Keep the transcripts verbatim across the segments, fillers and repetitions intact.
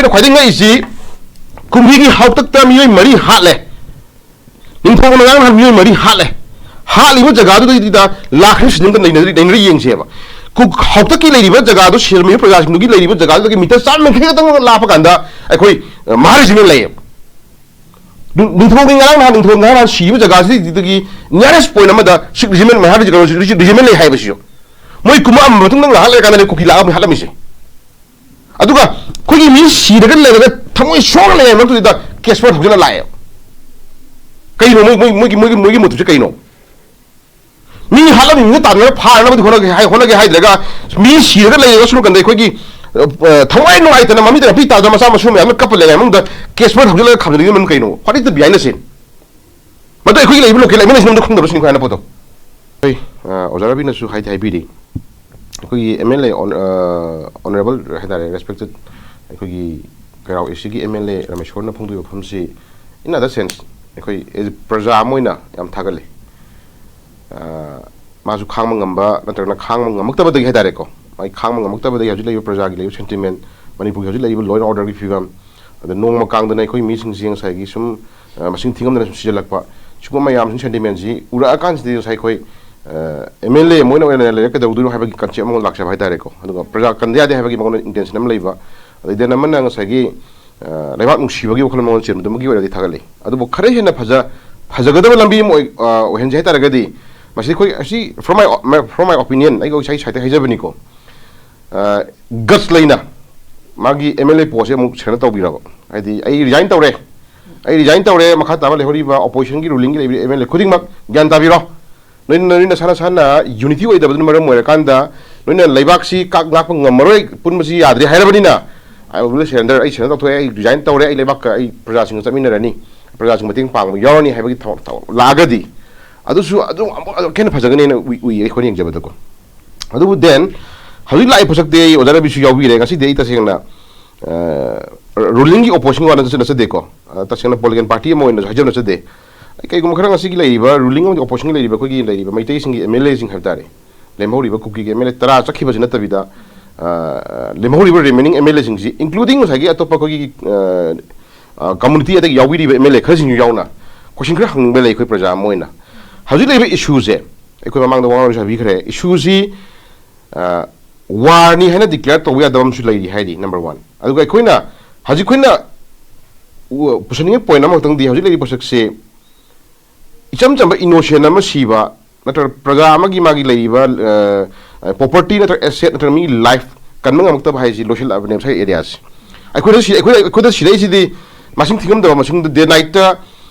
ꯑꯩꯅ ꯈ꯭ꯋꯥꯏꯗꯒꯤ ꯉꯛꯏꯁꯤ, ꯀꯨꯝꯕꯤꯒꯤ ꯍꯥꯎꯇꯛꯇ ꯃꯤꯑꯣꯏ ꯃꯔꯤ ꯍꯥꯠꯂꯦ, ꯅꯤꯡꯊꯧꯅ ꯉꯔꯥꯡ ꯅꯍꯥꯟ ꯃꯤꯑꯣꯏ ꯃꯔꯤ ꯍꯥꯠꯂꯦ꯫ ꯍꯥꯠꯂꯤꯕ ꯖꯒꯥꯗꯨꯗꯩꯗꯨꯗ ꯂꯥꯈ ꯈꯔ ꯁꯤꯖꯤꯟꯅ ꯂꯩꯅꯔꯤ, ꯂꯩꯅꯔꯤ ꯌꯦꯡꯁꯦꯕ꯫ ꯀꯨ-, ꯍꯥꯎꯇꯛꯀꯤ ꯂꯩꯔꯤꯕ ꯖꯒꯥꯗꯣ, ꯁꯤꯔꯝꯃꯤꯕ ꯄ꯭ꯔꯖꯥꯁꯤꯡꯗꯨꯒꯤ ꯂꯩꯔꯤꯕ ꯖꯒꯥꯗꯨꯗꯒꯤ ꯃꯤꯇꯔ ꯆꯥꯝ ꯌꯥꯡꯈꯩ ꯈꯛꯇꯪ ꯂꯥꯞꯄ ꯀꯥꯟꯗ ꯑꯩꯈꯣꯏ, ꯑ, ꯃꯍꯥꯔꯤꯖꯤꯅ ꯂꯩꯌꯦꯕ꯫ ꯅꯤꯡ-, ꯅꯤꯡꯊꯧꯒꯤ ꯉꯔꯥꯡ ꯅꯍꯥꯟ, ꯅꯤꯡꯊꯧ ꯉꯔꯥꯡ ꯅꯍꯥꯟ ꯁꯤꯈꯤꯕ ꯖꯒꯥꯁꯤꯗꯒꯤ nearest point ꯑꯃꯗ ꯁꯤꯈ ꯔꯤꯖꯤꯃꯦꯟ, ꯃꯍꯥꯔꯤꯖ ꯀꯩꯅꯣ, ꯔꯤꯖꯤꯃꯦꯟ ꯂꯩ ꯍꯥꯏꯕꯁꯤꯁꯨ꯫ ꯃꯣꯏ ꯀꯨꯝꯃꯛꯑꯕ ꯃꯇꯨꯡꯗ ꯉꯥꯏꯍꯥꯛ ꯂꯩꯔꯀꯥꯟꯗꯅꯦ ꯀꯨꯀꯤ ꯂꯥꯛꯑꯒ ꯍꯥꯠꯂꯝꯃꯤꯁꯦ꯫ ꯑꯗꯨꯒ ꯑꯩꯈꯣꯏꯒꯤ ꯃꯤ ꯁꯤꯔꯒ ꯂꯩꯔꯒ ꯊꯃꯣꯏ ꯁꯣꯛꯅ ꯂꯩꯔꯕ ꯃꯇꯨꯡꯁꯤꯗ ꯀꯦꯁꯄꯔ ꯊꯧꯖꯤꯜꯂ ꯂꯥꯛꯑꯦ꯫ ꯀꯩꯅꯣ ꯃꯣꯏ, ꯃꯣꯏ, ꯃꯣꯏꯒꯤ, ꯃꯣꯏꯒꯤ, ꯃꯣꯏꯒꯤ motiveꯁꯦ ꯀꯩꯅꯣ? ꯃꯤ ꯍꯥꯠꯂꯝꯃꯤ ꯃꯤꯗꯨ ꯇꯥꯟꯅꯔꯒ ꯐꯥꯅꯕꯗꯤ ꯍꯣꯠꯅꯒꯦ ꯍꯥꯏ-, ꯍꯣꯠꯅꯒꯦ ꯍꯥꯏꯗ꯭ꯔꯒ, ꯃꯤ ꯁꯤꯔꯒ ꯂꯩꯔꯒ ꯁꯣꯝ ꯅꯥꯀꯟꯗ ꯑꯩꯈꯣꯏꯒꯤ, ꯑ, ꯊꯋꯥꯏ ꯅꯨꯡꯉꯥꯏꯇꯅ ꯃꯃꯤꯠꯇ ꯅꯥꯄꯤ ꯇꯥꯗꯅ ꯃꯆꯥ ꯃꯁꯨ ꯃꯌꯥꯝꯅ ꯀꯞꯄ ꯂꯩꯔꯤꯉꯩ ꯃꯅꯨꯡꯗ ꯀꯦꯁꯄꯔ ꯊꯧꯖꯤꯜꯂꯒ ꯈꯥꯝꯖꯤꯟꯅꯔꯤꯕ ꯃꯔꯝ ꯀꯩꯅꯣ? What is the behind the scene? ꯃꯗꯨ ꯑꯩꯈꯣꯏꯒꯤ ꯂꯩꯔꯤꯕ local MLAꯁꯤꯡ ꯑꯃꯗ ꯈꯪꯗꯕ꯭ꯔꯥ ꯁꯤꯅꯤ ꯑꯩꯈꯣꯏ ꯍꯥꯏꯅ ꯄꯣꯠꯇꯣ꯫ ꯑꯩꯈꯣꯏ, ꯑ, ꯑꯣꯖꯥ ꯔꯕꯤꯅꯁꯨ ꯍꯥꯏꯗꯤ ꯍꯥꯏꯕꯤꯔꯤ, ꯑꯩꯈꯣꯏꯒꯤ MLA ꯑꯣꯟ-, ꯑ, honourable ꯍꯥꯏꯇꯥꯔꯦ, respected ꯑꯩꯈꯣꯏꯒꯤ ꯀꯩꯔꯥꯎ ACꯒꯤ MLA ꯔꯃꯦꯁꯣꯔꯅ ꯐꯣꯡꯗꯣꯛꯏꯕ ꯋꯥꯐꯝꯁꯤ, in other sense, ꯑꯩꯈꯣꯏ as a ꯄ꯭ꯔꯖꯥ ꯑꯃ ꯑꯣꯏꯅ ꯌꯥꯝ ꯊꯥꯒꯠꯂꯤ꯫ ꯑ, ꯃꯥꯁꯨ ꯈꯥꯡꯕ ꯉꯝꯕ ꯅꯠꯇ꯭ꯔꯒꯅ ꯈꯥꯡꯕ ꯉꯝꯃꯛꯇꯕꯗꯒꯤ ꯍꯥꯏꯇꯥꯔꯦꯀꯣ, ꯃꯥꯒꯤ ꯈꯥꯡꯕ ꯉꯝꯃꯛꯇꯕꯗꯒꯤ ꯍꯧꯖꯤꯛ ꯂꯩꯔꯤꯕ ꯄ꯭ꯔꯖꯥꯒꯤ ꯂꯩꯔꯤꯕ sentiment, ꯃꯅꯤꯄꯨꯔꯒꯤ ꯍꯧꯖꯤꯛ ꯂꯩꯔꯤꯕ law and orderꯒꯤ ꯐꯤꯕꯝ, ꯑꯗ ꯅꯣꯡꯃ ꯀꯥꯡꯗꯅ ꯑꯩꯈꯣꯏ ꯃꯤꯁꯤꯡꯁꯦ ꯉꯁꯥꯏꯒꯤ ꯁꯨꯝ, ꯑ, ꯃꯁꯤꯡ ꯊꯤꯉꯝꯗꯅ ꯁꯨꯝ ꯁꯤꯖꯤꯜꯂꯛꯄ, ꯁꯤꯒꯨꯝꯕ ꯃꯌꯥꯝꯁꯤꯡ sentimentꯁꯤ ꯎꯔꯛꯑꯀꯥꯟꯁꯤꯗ ꯉꯁꯥꯏ ꯑꯩꯈꯣꯏ, ꯑ, MLA ꯑꯃ ꯑꯣꯏꯅ ꯑꯣꯏꯅ ꯂꯩꯔꯒ ꯀꯩꯗꯧꯗꯣꯏꯅꯣ ꯍꯥꯏꯕꯒꯤ concept ꯑꯃ ꯂꯥꯛꯆꯕ ꯍꯥꯏꯇꯥꯔꯦꯀꯣ꯫ ꯑꯗꯨꯒ ꯄ꯭ꯔꯖꯥ ꯀꯟꯗ ꯌꯥꯗꯦ ꯍꯥꯏꯕꯒꯤ ꯃꯉꯣꯟꯗ intention ꯑꯃ ꯂꯩꯕ, ꯑꯗꯩ then ꯑꯃꯅ ꯉꯁꯥꯏꯒꯤ, ꯑ, ꯂꯩꯕꯥꯛ ꯅꯨꯡꯁꯤꯕꯒꯤ ꯋꯥꯈꯜ ꯃꯉꯣꯟꯗ ꯆꯦꯟꯕꯗꯨꯃꯒꯤ ꯑꯣꯏꯔꯒꯗꯤ ꯊꯥꯒꯠꯂꯤ꯫ ꯑꯗꯨꯕꯨ ꯈꯔ ꯍꯦꯟꯅ ꯐꯖ-, ꯐꯖꯒꯗꯕ ꯂꯝꯕꯤ ꯑꯃ ꯑꯣꯏ-, ꯑ, ꯑꯣꯏꯍꯟꯁꯦ ꯍꯥꯏꯇꯥꯔꯒꯗꯤ, ꯃꯁꯤ ꯑꯩꯈꯣꯏ ꯑꯁꯤ from my, from my opinion, ꯑꯩꯒꯤ ꯏꯁꯥꯒꯤ sideꯇꯒꯤ ꯍꯥꯏꯖꯕꯅꯤꯀꯣ꯫ ꯑ, guts ꯂꯩꯅ ꯃꯥꯒꯤ MLA postꯁꯦ ꯑꯃꯨꯛ surrender ꯇꯧꯕꯤꯔꯕ, ꯍꯥꯏꯗꯤ, "ꯑꯩ resign ꯇꯧꯔꯦ, ꯑꯩ resign ꯇꯧꯔꯦ, ꯃꯈꯥ ꯇꯥꯕ ꯂꯩꯍꯧꯔꯤꯕ oppositionꯒꯤ, rulingꯒꯤ ꯂꯩꯔꯤꯕ MLA ꯈꯨꯗꯤꯡꯃꯛ ꯒ꯭ꯌꯥꯟ ꯇꯥꯕꯤꯔꯣ꯫ ꯅꯣꯏ, ꯅꯣꯏ ꯅꯁꯥ ꯅꯁꯥꯅ unity ꯑꯣꯏꯗꯕꯗꯨꯅ ꯃꯔꯝ ꯑꯣꯏꯔꯀꯥꯟꯗ ꯅꯣꯏꯅ ꯂꯩꯕꯥꯛꯁꯤ ꯀꯥꯛ ꯉꯥꯛꯄ ꯉꯝꯃꯔꯣꯏ, ꯄꯨꯟꯕꯁꯤ ꯌꯥꯗ꯭ꯔꯦ ꯍꯥꯏꯔꯕꯅꯤꯅ, I will surrender, ꯑꯩ surrender ꯇꯧꯊꯣꯛꯑꯦ, ꯑꯩ resign ꯇꯧꯔꯦ, ꯑꯩ ꯂꯩꯕꯥꯛꯀ ꯑꯩ ꯄ꯭ꯔꯖꯥꯁꯤꯡꯒ ꯆꯠꯃꯤꯟꯅꯔꯅꯤ, ꯄ꯭ꯔꯖꯥꯁꯤꯡ ꯃꯇꯦꯡ ꯄꯥꯡꯕ ꯌꯥꯎꯔꯅꯤ" ꯍꯥꯏꯕꯒꯤ ꯊꯧ-, ꯊꯧ-, ꯂꯥꯛꯑꯒꯗꯤ, ꯑꯗꯨꯁꯨ ꯑꯗꯨꯝ ꯑꯃꯨꯛ ꯍꯦꯟꯅ ꯐꯖꯒꯅꯦꯅ ꯎꯏ, ꯎꯏ ꯑꯩꯈꯣꯏꯅ ꯌꯦꯡꯖꯕꯗꯀꯣ꯫ ꯑꯗꯨꯕꯨ then ꯍꯧꯖꯤꯛ ꯂꯥꯛꯏ ꯄꯣꯠꯁꯛꯇꯤ ꯑꯩ ꯑꯣꯖꯥ ꯔꯕꯤꯁꯨ ꯌꯥꯎꯕꯤꯔꯦ꯫ ꯉꯁꯤꯗꯤ ꯑꯩ ꯇꯁꯦꯡꯅ, ꯑ, rulingꯒꯤ oppositionꯒꯤ ꯋꯥ ꯅꯠꯆ-, ꯅꯠꯆꯗꯦꯀꯣ꯫ ꯑ, ꯇꯁꯦꯡꯅ political party ꯑꯃ ꯑꯣꯏꯅꯁꯨ ꯍꯥꯏꯖꯕ ꯅꯠꯆꯗꯦ꯫ ꯑꯩ ꯀꯩꯒꯨꯝꯕ ꯈꯔ ꯉꯁꯤꯒꯤ ꯂꯩꯔꯤꯕ ruling ꯑꯃꯗꯤ oppositionꯒꯤ ꯂꯩꯔꯤꯕ ꯑꯩꯈꯣꯏꯒꯤ ꯂꯩꯔꯤꯕ ꯃꯩꯇꯩꯁꯤꯡꯒꯤ MLAꯁꯤꯡ ꯍꯥꯏꯕ ꯇꯥꯔꯦ, ꯂꯦꯝꯍꯧꯔꯤꯕ ꯀꯨꯀꯤꯒꯤ MLA ꯇꯔꯥ ꯆꯠꯈꯤꯕꯁꯤ ꯅꯠꯇꯕꯤꯗ, ꯑ, ꯂꯦꯝꯍꯧꯔꯤꯕ remaining M L A ꯁꯤꯡꯁꯤ, including ꯉꯁꯥꯏꯒꯤ ꯑꯇꯣꯞꯄ ꯑꯩꯈꯣꯏꯒꯤ, ꯑ, ꯑ, community ꯑꯗꯒꯤ ꯌꯥꯎꯕꯤꯔꯤꯕ M L A ꯈꯔꯁꯤꯡꯁꯨ ꯌꯥꯎꯅ, question ꯈꯔ ꯍꯪꯅꯤꯡꯕ ꯂꯩ ꯑꯩꯈꯣꯏ ꯄ꯭ꯔꯖꯥ ꯑꯃ ꯑꯣꯏꯅ꯫ ꯍꯧꯖꯤꯛ ꯂꯩꯔꯤꯕ issue ꯁꯦ, ꯑꯩꯈꯣꯏ ꯃꯃꯥꯡꯗ ꯋꯥꯉꯥꯡꯂꯣꯏꯁꯨ ꯍꯥꯏꯕꯤꯈ꯭ꯔꯦ, issue ꯁꯤ, ꯑ, war ꯅꯤ ꯍꯥꯏꯅ declare ꯇꯧꯕ ꯌꯥꯗꯕ ꯑꯃꯁꯨ ꯂꯩꯔꯤ ꯍꯥꯏꯔꯤ, number one꯫ ꯑꯗꯨꯒ ꯑꯩꯈꯣꯏꯅ ꯍꯧꯖꯤꯛ ꯑꯩꯈꯣꯏꯅ ꯎ-, ꯄꯨꯁꯟꯅꯤꯡꯉꯤ point ꯑꯃꯈꯛꯇꯪꯗꯤ, ꯍꯧꯖꯤꯛ ꯂꯩꯔꯤꯕ ꯄꯣꯠꯁꯛꯁꯦ ꯏꯆꯝ ꯆꯝꯕ innocent ꯑꯃ ꯁꯤꯕ, ꯅꯠꯇ꯭ꯔꯒ ꯄ꯭ꯔꯖꯥ ꯑꯃꯒꯤ ꯃꯥꯒꯤ ꯂꯩꯔꯤꯕ, ꯑ, property ꯅꯠꯇ꯭ꯔꯒ asset ꯅꯠꯇ꯭ꯔꯒ ꯃꯤꯒꯤ life ꯀꯟꯕ ꯉꯝꯃꯛꯇꯕ ꯍꯥꯏꯁꯤ ꯂꯣꯏꯁꯤꯜꯂꯛꯑꯕꯅꯦꯕ ꯉꯁꯥꯏ area ꯁꯦ꯫ ꯑꯩꯈꯣꯏꯗ ꯁꯤ-, ꯑꯩꯈꯣꯏꯗ, ꯑꯩꯈꯣꯏꯗ ꯁꯤꯔꯛꯏꯁꯤꯗꯤ ꯃꯁꯤꯡ ꯊꯤꯉꯝꯗꯕ ꯃꯁꯤꯡꯗ, day night ꯇ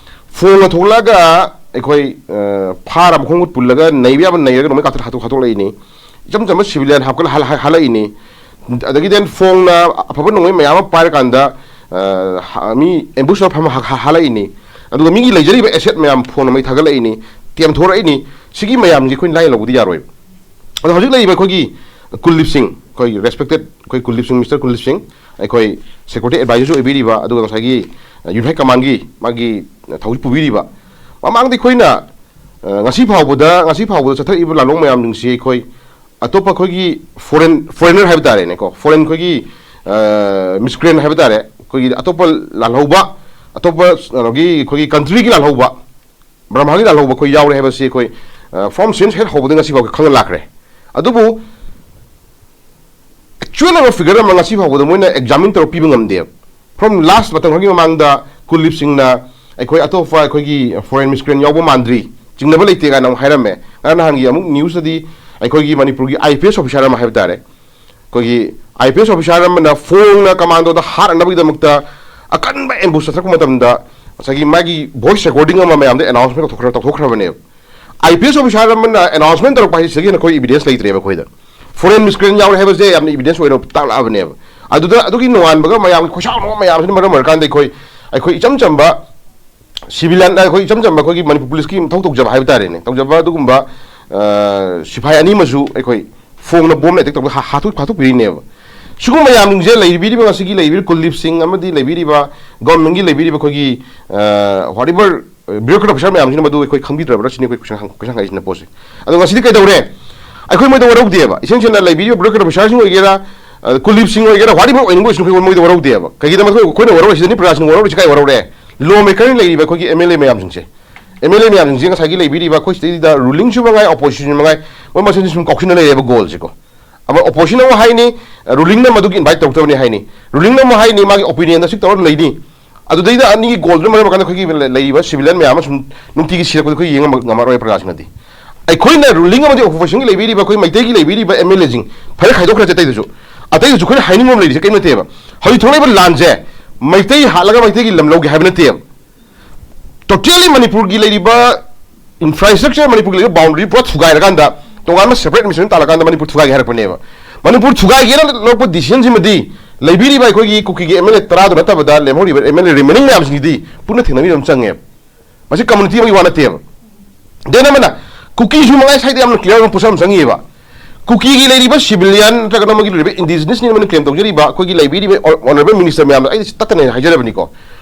ꯐꯣꯡꯅ ꯊꯣꯛꯂꯛꯑꯒ ꯑꯩꯈꯣꯏ, ꯑ, ꯐꯥꯔ ꯃꯈꯣꯡ ꯃꯈꯨꯠ ꯄꯨꯜꯂꯒ ꯅꯩꯕ ꯌꯥꯕ ꯅꯩꯔꯒ ꯅꯣꯡꯃꯩ ꯀꯥꯞꯊꯣꯛ-, ꯍꯥꯠꯇꯣꯛ-, ꯍꯥꯠꯇꯣꯛꯂꯛꯏꯅꯤ꯫ ꯏꯆꯝ ꯆꯝꯕ civilian ꯍꯥꯞꯀꯠꯂ ꯍꯜ-, ꯍꯜ-, ꯍꯜꯂꯛꯏꯅꯤ꯫ ꯑꯗꯒꯤ then ꯐꯣꯡꯅ ꯑꯐꯕ ꯅꯣꯡꯃꯩ ꯃꯌꯥꯝ ꯑꯃ ꯄꯥꯏꯔꯀꯥꯟꯗ, ꯑ, ꯍ-, ꯃꯤ ambush ꯇꯧꯔ ꯐꯝꯃ ꯍ-, ꯍ-, ꯍꯜꯂꯛꯏꯅꯤ꯫ ꯑꯗꯨꯒ ꯃꯤꯒꯤ ꯂꯩꯖꯔꯤꯕ asset ꯃꯌꯥꯝ ꯐꯣꯟ ꯅꯣꯡꯃꯩ ꯊꯥꯒꯠꯂꯛꯏꯅꯤ, ꯇꯦꯝꯊꯣꯔꯛꯏꯅꯤ꯫ ꯁꯤꯒꯤ ꯃꯌꯥꯝꯁꯤ ꯑꯩꯈꯣꯏꯅ ꯂꯥꯏꯅ ꯂꯧꯕꯗꯤ ꯌꯥꯔꯣꯏꯕ꯫ ꯑꯗꯣ ꯍꯧꯖꯤꯛ ꯂꯩꯔꯤꯕ ꯑꯩꯈꯣꯏꯒꯤ ꯀꯨꯜꯗꯤꯞ ꯁꯤꯡ, ꯑꯩꯈꯣꯏꯒꯤ respected ꯑꯩꯈꯣꯏ ꯀꯨꯜꯗꯤꯞ ꯁꯤꯡ, Mister ꯀꯨꯜꯗꯤꯞ ꯁꯤꯡ, ꯑꯩꯈꯣꯏ security advisor ꯁꯨ ꯑꯣꯏꯕꯤꯔꯤꯕ, ꯑꯗꯨꯒ ꯉꯁꯥꯏꯒꯤ, ꯑ, unified command ꯒꯤ ꯃꯥꯒꯤ, ꯑ, ꯊꯧꯁꯤ ꯄꯨꯕꯤꯔꯤꯕ, ꯃꯃꯥꯡꯗ ꯑꯩꯈꯣꯏꯅ, ꯑ, ꯉꯁꯤ ꯐꯥꯎꯕꯗ, ꯉꯁꯤ ꯐꯥꯎꯕꯗ ꯆꯠꯊꯔꯛꯏꯕ ꯂꯥꯟꯂꯣꯡ ꯃꯌꯥꯝꯁꯤꯡꯁꯤ ꯑꯩꯈꯣꯏ ꯑꯇꯣꯞꯄ ꯑꯩꯈꯣꯏꯒꯤ foreign, foreigner ꯍꯥꯏꯕ ꯇꯥꯔꯦꯅꯦꯀꯣ, foreign ꯑꯩꯈꯣꯏꯒꯤ, ꯑ, miscreant ꯍꯥꯏꯕ ꯇꯥꯔꯦ, ꯑꯩꯈꯣꯏꯒꯤ ꯑꯇꯣꯞꯄ ꯂꯥꯜꯍꯧꯕ, ꯑꯇꯣꯞꯄ ꯀꯩꯅꯣꯒꯤ ꯑꯩꯈꯣꯏꯒꯤ country ꯒꯤ ꯂꯥꯜꯍꯧꯕ, ꯕ꯭ꯔꯍꯃꯒꯤ ꯂꯥꯜꯍꯧꯕ ꯑꯩꯈꯣꯏ ꯌꯥꯎꯔꯦ ꯍꯥꯏꯕꯁꯤ ꯑꯩꯈꯣꯏ, ꯑ, from since ꯍꯦꯛ ꯍꯧꯕꯗ ꯉꯁꯤ ꯐꯥꯎ ꯈꯪꯅ ꯂꯥꯛꯈ꯭ꯔꯦ꯫ ꯑꯗꯨꯕꯨ actual ꯑꯣꯏꯕ figure ꯑꯃ ꯉꯁꯤ ꯐꯥꯎꯕꯗ ꯃꯣꯏꯅ examine ꯇꯧꯔ ꯄꯤꯕ ꯉꯝꯗꯦꯕ꯫ From last ꯃꯇꯝ ꯈꯔꯒꯤ ꯃꯃꯥꯡꯗ ꯀꯨꯜꯗꯤꯞ ꯁꯤꯡꯅ ꯑꯩꯈꯣꯏ ꯑꯇꯣꯞꯄ ꯑꯩꯈꯣꯏꯒꯤ foreign miscreant ꯌꯥꯎꯕ ꯃꯥꯟꯗ꯭ꯔꯤ, ꯆꯤꯡꯅꯕ ꯂꯩꯇꯦ ꯀꯥꯏꯅ ꯑꯃꯨꯛ ꯍꯥꯏꯔꯝꯃꯦ꯫ ꯉꯔꯥꯡ ꯅꯍꯥꯟꯒꯤ ꯑꯃꯨꯛ news ꯇꯗꯤ ꯑꯩꯈꯣꯏꯒꯤ ꯃꯅꯤꯄꯨꯔꯒꯤ I P S officer ꯑꯃ ꯍꯥꯏꯕ ꯇꯥꯔꯦ, ꯑꯩꯈꯣꯏꯒꯤ I P S officer ꯑꯃꯅ ꯐꯣꯡꯅ commando ꯗ ꯍꯥꯠꯅꯅꯕꯒꯤꯗꯃꯛꯇ ꯑꯀꯟꯕ ambush ꯆꯠꯊꯔꯛꯄ ꯃꯇꯝꯗ ꯉꯁꯥꯏꯒꯤ ꯃꯥꯒꯤ voice recording ꯑꯃ ꯃꯌꯥꯝꯗ announcement ꯇꯧꯊꯣꯛꯈ꯭ꯔ-, ꯇꯧꯊꯣꯛꯈ꯭ꯔꯕꯅꯦꯕ꯫ I P S officer ꯑꯃꯅ announcement ꯇꯧꯔꯛꯄ ꯍꯥꯏꯁꯤꯗꯒꯤ ꯍꯦꯟꯅ ꯑꯩꯈꯣꯏ evidence ꯂꯩꯇ꯭ꯔꯦꯕ ꯑꯩꯈꯣꯏꯗ꯫ Foreign miscreant ꯌꯥꯎꯔꯦ ꯍꯥꯏꯕꯁꯦ ꯌꯥꯝꯅ evidence ꯑꯣꯏꯅ ꯇꯥꯛꯂꯛꯑꯕꯅꯦꯕ꯫ ꯑꯗꯨꯗ ꯑꯗꯨꯒꯤ ꯅꯣꯉꯥꯟꯕꯒ ꯃꯌꯥꯝꯒꯤ ꯈꯣꯏꯁꯥꯎꯅꯕ ꯃꯌꯥꯝꯁꯤꯅ ꯃꯔꯝ ꯑꯣꯏꯔꯀꯥꯟꯗ ꯑꯩꯈꯣꯏ, ꯑꯩꯈꯣꯏ ꯏꯆꯝ ꯆꯝꯕ civilian, ꯑꯩꯈꯣꯏ ꯏꯆꯝ ꯆꯝꯕ ꯑꯩꯈꯣꯏꯒꯤ ꯃꯅꯤꯄꯨꯔ ꯄꯨꯂꯤꯁꯀꯤ ꯃꯊꯧ ꯇꯧꯖꯕ ꯍꯥꯏꯕ ꯇꯥꯔꯦꯅꯦ, ꯇꯧꯖꯕ ꯑꯗꯨꯒꯨꯝꯕ, ꯑ, ꯁꯤꯐꯥꯏ ꯑꯅꯤ ꯑꯃꯁꯨ ꯑꯩꯈꯣꯏ ꯐꯣꯡꯅ bomb attack ꯇꯧꯕꯗ ꯍꯥ-, ꯍꯥꯠꯇꯣꯛ-, ꯍꯥꯠꯇꯣꯛꯄꯤꯔꯤꯅꯦꯕ꯫ ꯁꯤꯒꯨꯝꯕ ꯃꯌꯥꯝꯁꯤꯡꯁꯦ ꯂꯩꯕꯤꯔꯤꯕ, ꯉꯁꯤꯒꯤ ꯂꯩꯕꯤꯔꯤꯕ ꯀꯨꯜꯗꯤꯞ ꯁꯤꯡ ꯑꯃꯗꯤ ꯂꯩꯕꯤꯔꯤꯕ government ꯀꯤ ꯂꯩꯕꯤꯔꯤꯕ ꯑꯩꯈꯣꯏꯒꯤ, ꯑ, whatever bureaucrat officer ꯃꯌꯥꯝꯁꯤꯅ ꯃꯗꯨ ꯑꯩꯈꯣꯏ ꯈꯪꯕꯤꯗ꯭ꯔꯕ꯭ꯔꯥ ꯁꯤꯅꯤ ꯑꯩꯈꯣꯏ question ꯍꯪ-, question ꯍꯪꯉꯛꯏꯁꯤꯅ ꯄꯣꯠꯁꯦ꯫ ꯑꯗꯣ ꯉꯁꯤꯗꯤ ꯀꯩꯗꯧꯔꯦ? ꯑꯩꯈꯣꯏ ꯃꯣꯏꯗ ꯋꯥꯔꯧꯗꯦꯕ꯫ ꯏꯁꯦꯡ ꯁꯦꯡꯅ ꯂꯩꯕꯤꯔꯤꯕ bureaucrat officerꯁꯤꯡ ꯑꯣꯏꯒꯦꯔꯥ, ꯑ, ꯀꯨꯂꯤꯞꯁꯤꯡ ꯑꯣꯏꯒꯦꯔꯥ, whatever ꯑꯣꯏꯅꯤꯡꯕ ꯑꯣꯏꯁꯅꯨ, ꯑꯩꯈꯣꯏ ꯃꯣꯏꯗ ꯋꯥꯔꯧꯗꯦꯕ꯫ ꯀꯩꯒꯤꯗꯃꯛꯇ ꯑꯩꯈꯣꯏꯅ ꯋꯥꯔꯧꯔꯤꯁꯤꯗꯅꯤ, ꯄ꯭ꯔꯖꯥꯁꯤꯡꯅ ꯋꯥꯔꯧꯔꯤꯁꯤ ꯀꯥꯏ ꯋꯥꯔꯧꯔꯦ? Law makerꯅ ꯂꯩꯔꯤꯕ ꯑꯩꯈꯣꯏꯒꯤ MLA ꯃꯌꯥꯝꯁꯤꯡꯁꯦ, MLA ꯃꯌꯥꯝꯁꯤꯡꯁꯦ ꯉꯁꯥꯏꯒꯤ ꯂꯩꯕꯤꯔꯤꯕ ꯑꯩꯈꯣꯏ ꯁꯤꯗꯩꯗ rulingꯁꯨ ꯃꯉꯥꯏ, oppositionꯁꯨ ꯃꯉꯥꯏ, ꯃꯣꯏ ꯃꯁꯦꯟꯁꯦ ꯁꯨꯝ ꯀꯥꯎꯁꯤꯟꯅ ꯂꯩꯔꯦꯕ ꯒꯣꯜꯁꯦꯀꯣ꯫ ꯑꯃ oppositionꯅ ꯑꯃꯨꯛ ꯍꯥꯏꯅꯤ, rulingꯅ ꯃꯗꯨꯒꯤ invite ꯇꯧꯔꯛꯇꯕꯅꯤ ꯍꯥꯏꯅꯤ, rulingꯅ ꯑꯃꯨꯛ ꯍꯥꯏꯅꯤ, ꯃꯥꯒꯤ opinionꯗ ꯁꯤ ꯇꯧꯔ ꯂꯩꯅꯤ꯫ ꯑꯗꯨꯗꯩꯗ ꯑꯅꯤꯒꯤ ꯒꯣꯜꯗꯨꯅ ꯃꯔꯝ ꯑꯣꯏꯔꯀꯥꯟꯗ ꯑꯩꯈꯣꯏꯒꯤ ꯂꯩꯔꯤꯕ civilian ꯃꯌꯥꯝ ꯑꯃ ꯁꯨꯝ ꯅꯨꯡꯇꯤꯒꯤ ꯁꯤꯔꯛꯄꯗ ꯑꯩꯈꯣꯏ ꯌꯦꯡꯉꯝ-, ꯉꯝꯃꯔꯣꯏ ꯄ꯭ꯔꯖꯥꯁꯤꯡꯅꯗꯤ꯫ ꯑꯩꯈꯣꯏꯅ ruling ꯑꯃꯗꯤ oppositionꯒꯤ ꯂꯩꯕꯤꯔꯤꯕ ꯑꯩꯈꯣꯏ ꯃꯩꯇꯩꯒꯤ ꯂꯩꯕꯤꯔꯤꯕ MLAꯁꯤꯡ ꯐꯔꯦ ꯈꯥꯏꯗꯣꯛꯈ꯭ꯔꯁꯦ ꯑꯇꯩꯗꯨꯁꯨ꯫ ꯑꯇꯩꯗꯨꯁꯨ ꯑꯩꯈꯣꯏꯅ ꯍꯥꯏꯅꯤꯡꯕ ꯑꯃ ꯂꯩꯔꯤꯁꯦ ꯀꯔꯤꯝ ꯅꯠꯇꯦꯕ꯫ ꯍꯧꯖꯤꯛ ꯊꯣꯛꯂꯛꯏꯕ ꯂꯥꯟꯁꯦ ꯃꯩꯇꯩ ꯍꯥꯠꯂꯒ ꯃꯩꯇꯩꯒꯤ ꯂꯝ ꯂꯧꯒꯦ ꯍꯥꯏꯕ ꯅꯠꯇꯦꯕ꯫ Totally ꯃꯅꯤꯄꯨꯔꯒꯤ ꯂꯩꯔꯤꯕ infrastructure, ꯃꯅꯤꯄꯨꯔꯒꯤ ꯂꯩꯔꯤꯕ boundary ꯄꯨꯔꯥ ꯊꯨꯒꯥꯏꯔꯀꯥꯟꯗ, ꯇꯣꯉꯥꯟꯕ separate administration ꯇꯥꯜꯂꯀꯥꯟꯗ ꯃꯅꯤꯄꯨꯔ ꯊꯨꯒꯥꯏꯒꯦ ꯍꯥꯏꯔꯛꯄꯅꯦꯕ꯫ ꯃꯅꯤꯄꯨꯔ ꯊꯨꯒꯥꯏꯒꯦꯅ ꯂꯧꯔꯛꯄ decisionꯁꯤꯃꯗꯤ ꯂꯩꯕꯤꯔꯤꯕ ꯑꯩꯈꯣꯏꯒꯤ ꯀꯨꯀꯤꯒꯤ MLA ꯇꯔꯥꯗꯨ ꯅꯠꯇꯕꯗ ꯂꯦꯝꯍꯧꯔꯤꯕ MLA remaining ꯃꯌꯥꯝꯁꯤꯡꯁꯤꯗꯤ ꯄꯨꯟꯅ ꯊꯦꯡꯅꯕꯤꯕ ꯑꯃ ꯆꯪꯉꯦꯕ꯫ ꯃꯁꯤ community ꯑꯃꯒꯤ ꯋꯥ ꯅꯠꯇꯦꯕ꯫ Then ꯑꯃꯅ ꯀꯨꯀꯤꯁꯨ ꯃꯉꯥꯏ ꯁꯥꯏꯗ ꯌꯥꯝꯅ clear ꯑꯣꯏꯕ ꯄꯣꯠꯁꯛ ꯑꯃ ꯆꯪꯉꯤꯕ꯫ ꯀꯨꯀꯤꯒꯤ ꯂꯩꯔꯤꯕ civilian ꯅꯠꯇ꯭ꯔꯒꯅ ꯃꯣꯏꯒꯤ ꯂꯩꯔꯤꯕ indigenousꯅꯤ ꯑꯃꯅ claim ꯇꯧꯖꯔꯤꯕ ꯑꯩꯈꯣꯏꯒꯤ ꯂꯩꯕꯤꯔꯤꯕ honourable minister ꯃꯌꯥꯝꯗ ꯑꯩ ꯇꯠꯇꯅ ꯍꯥꯏꯖꯔꯕꯅꯤꯀꯣ꯫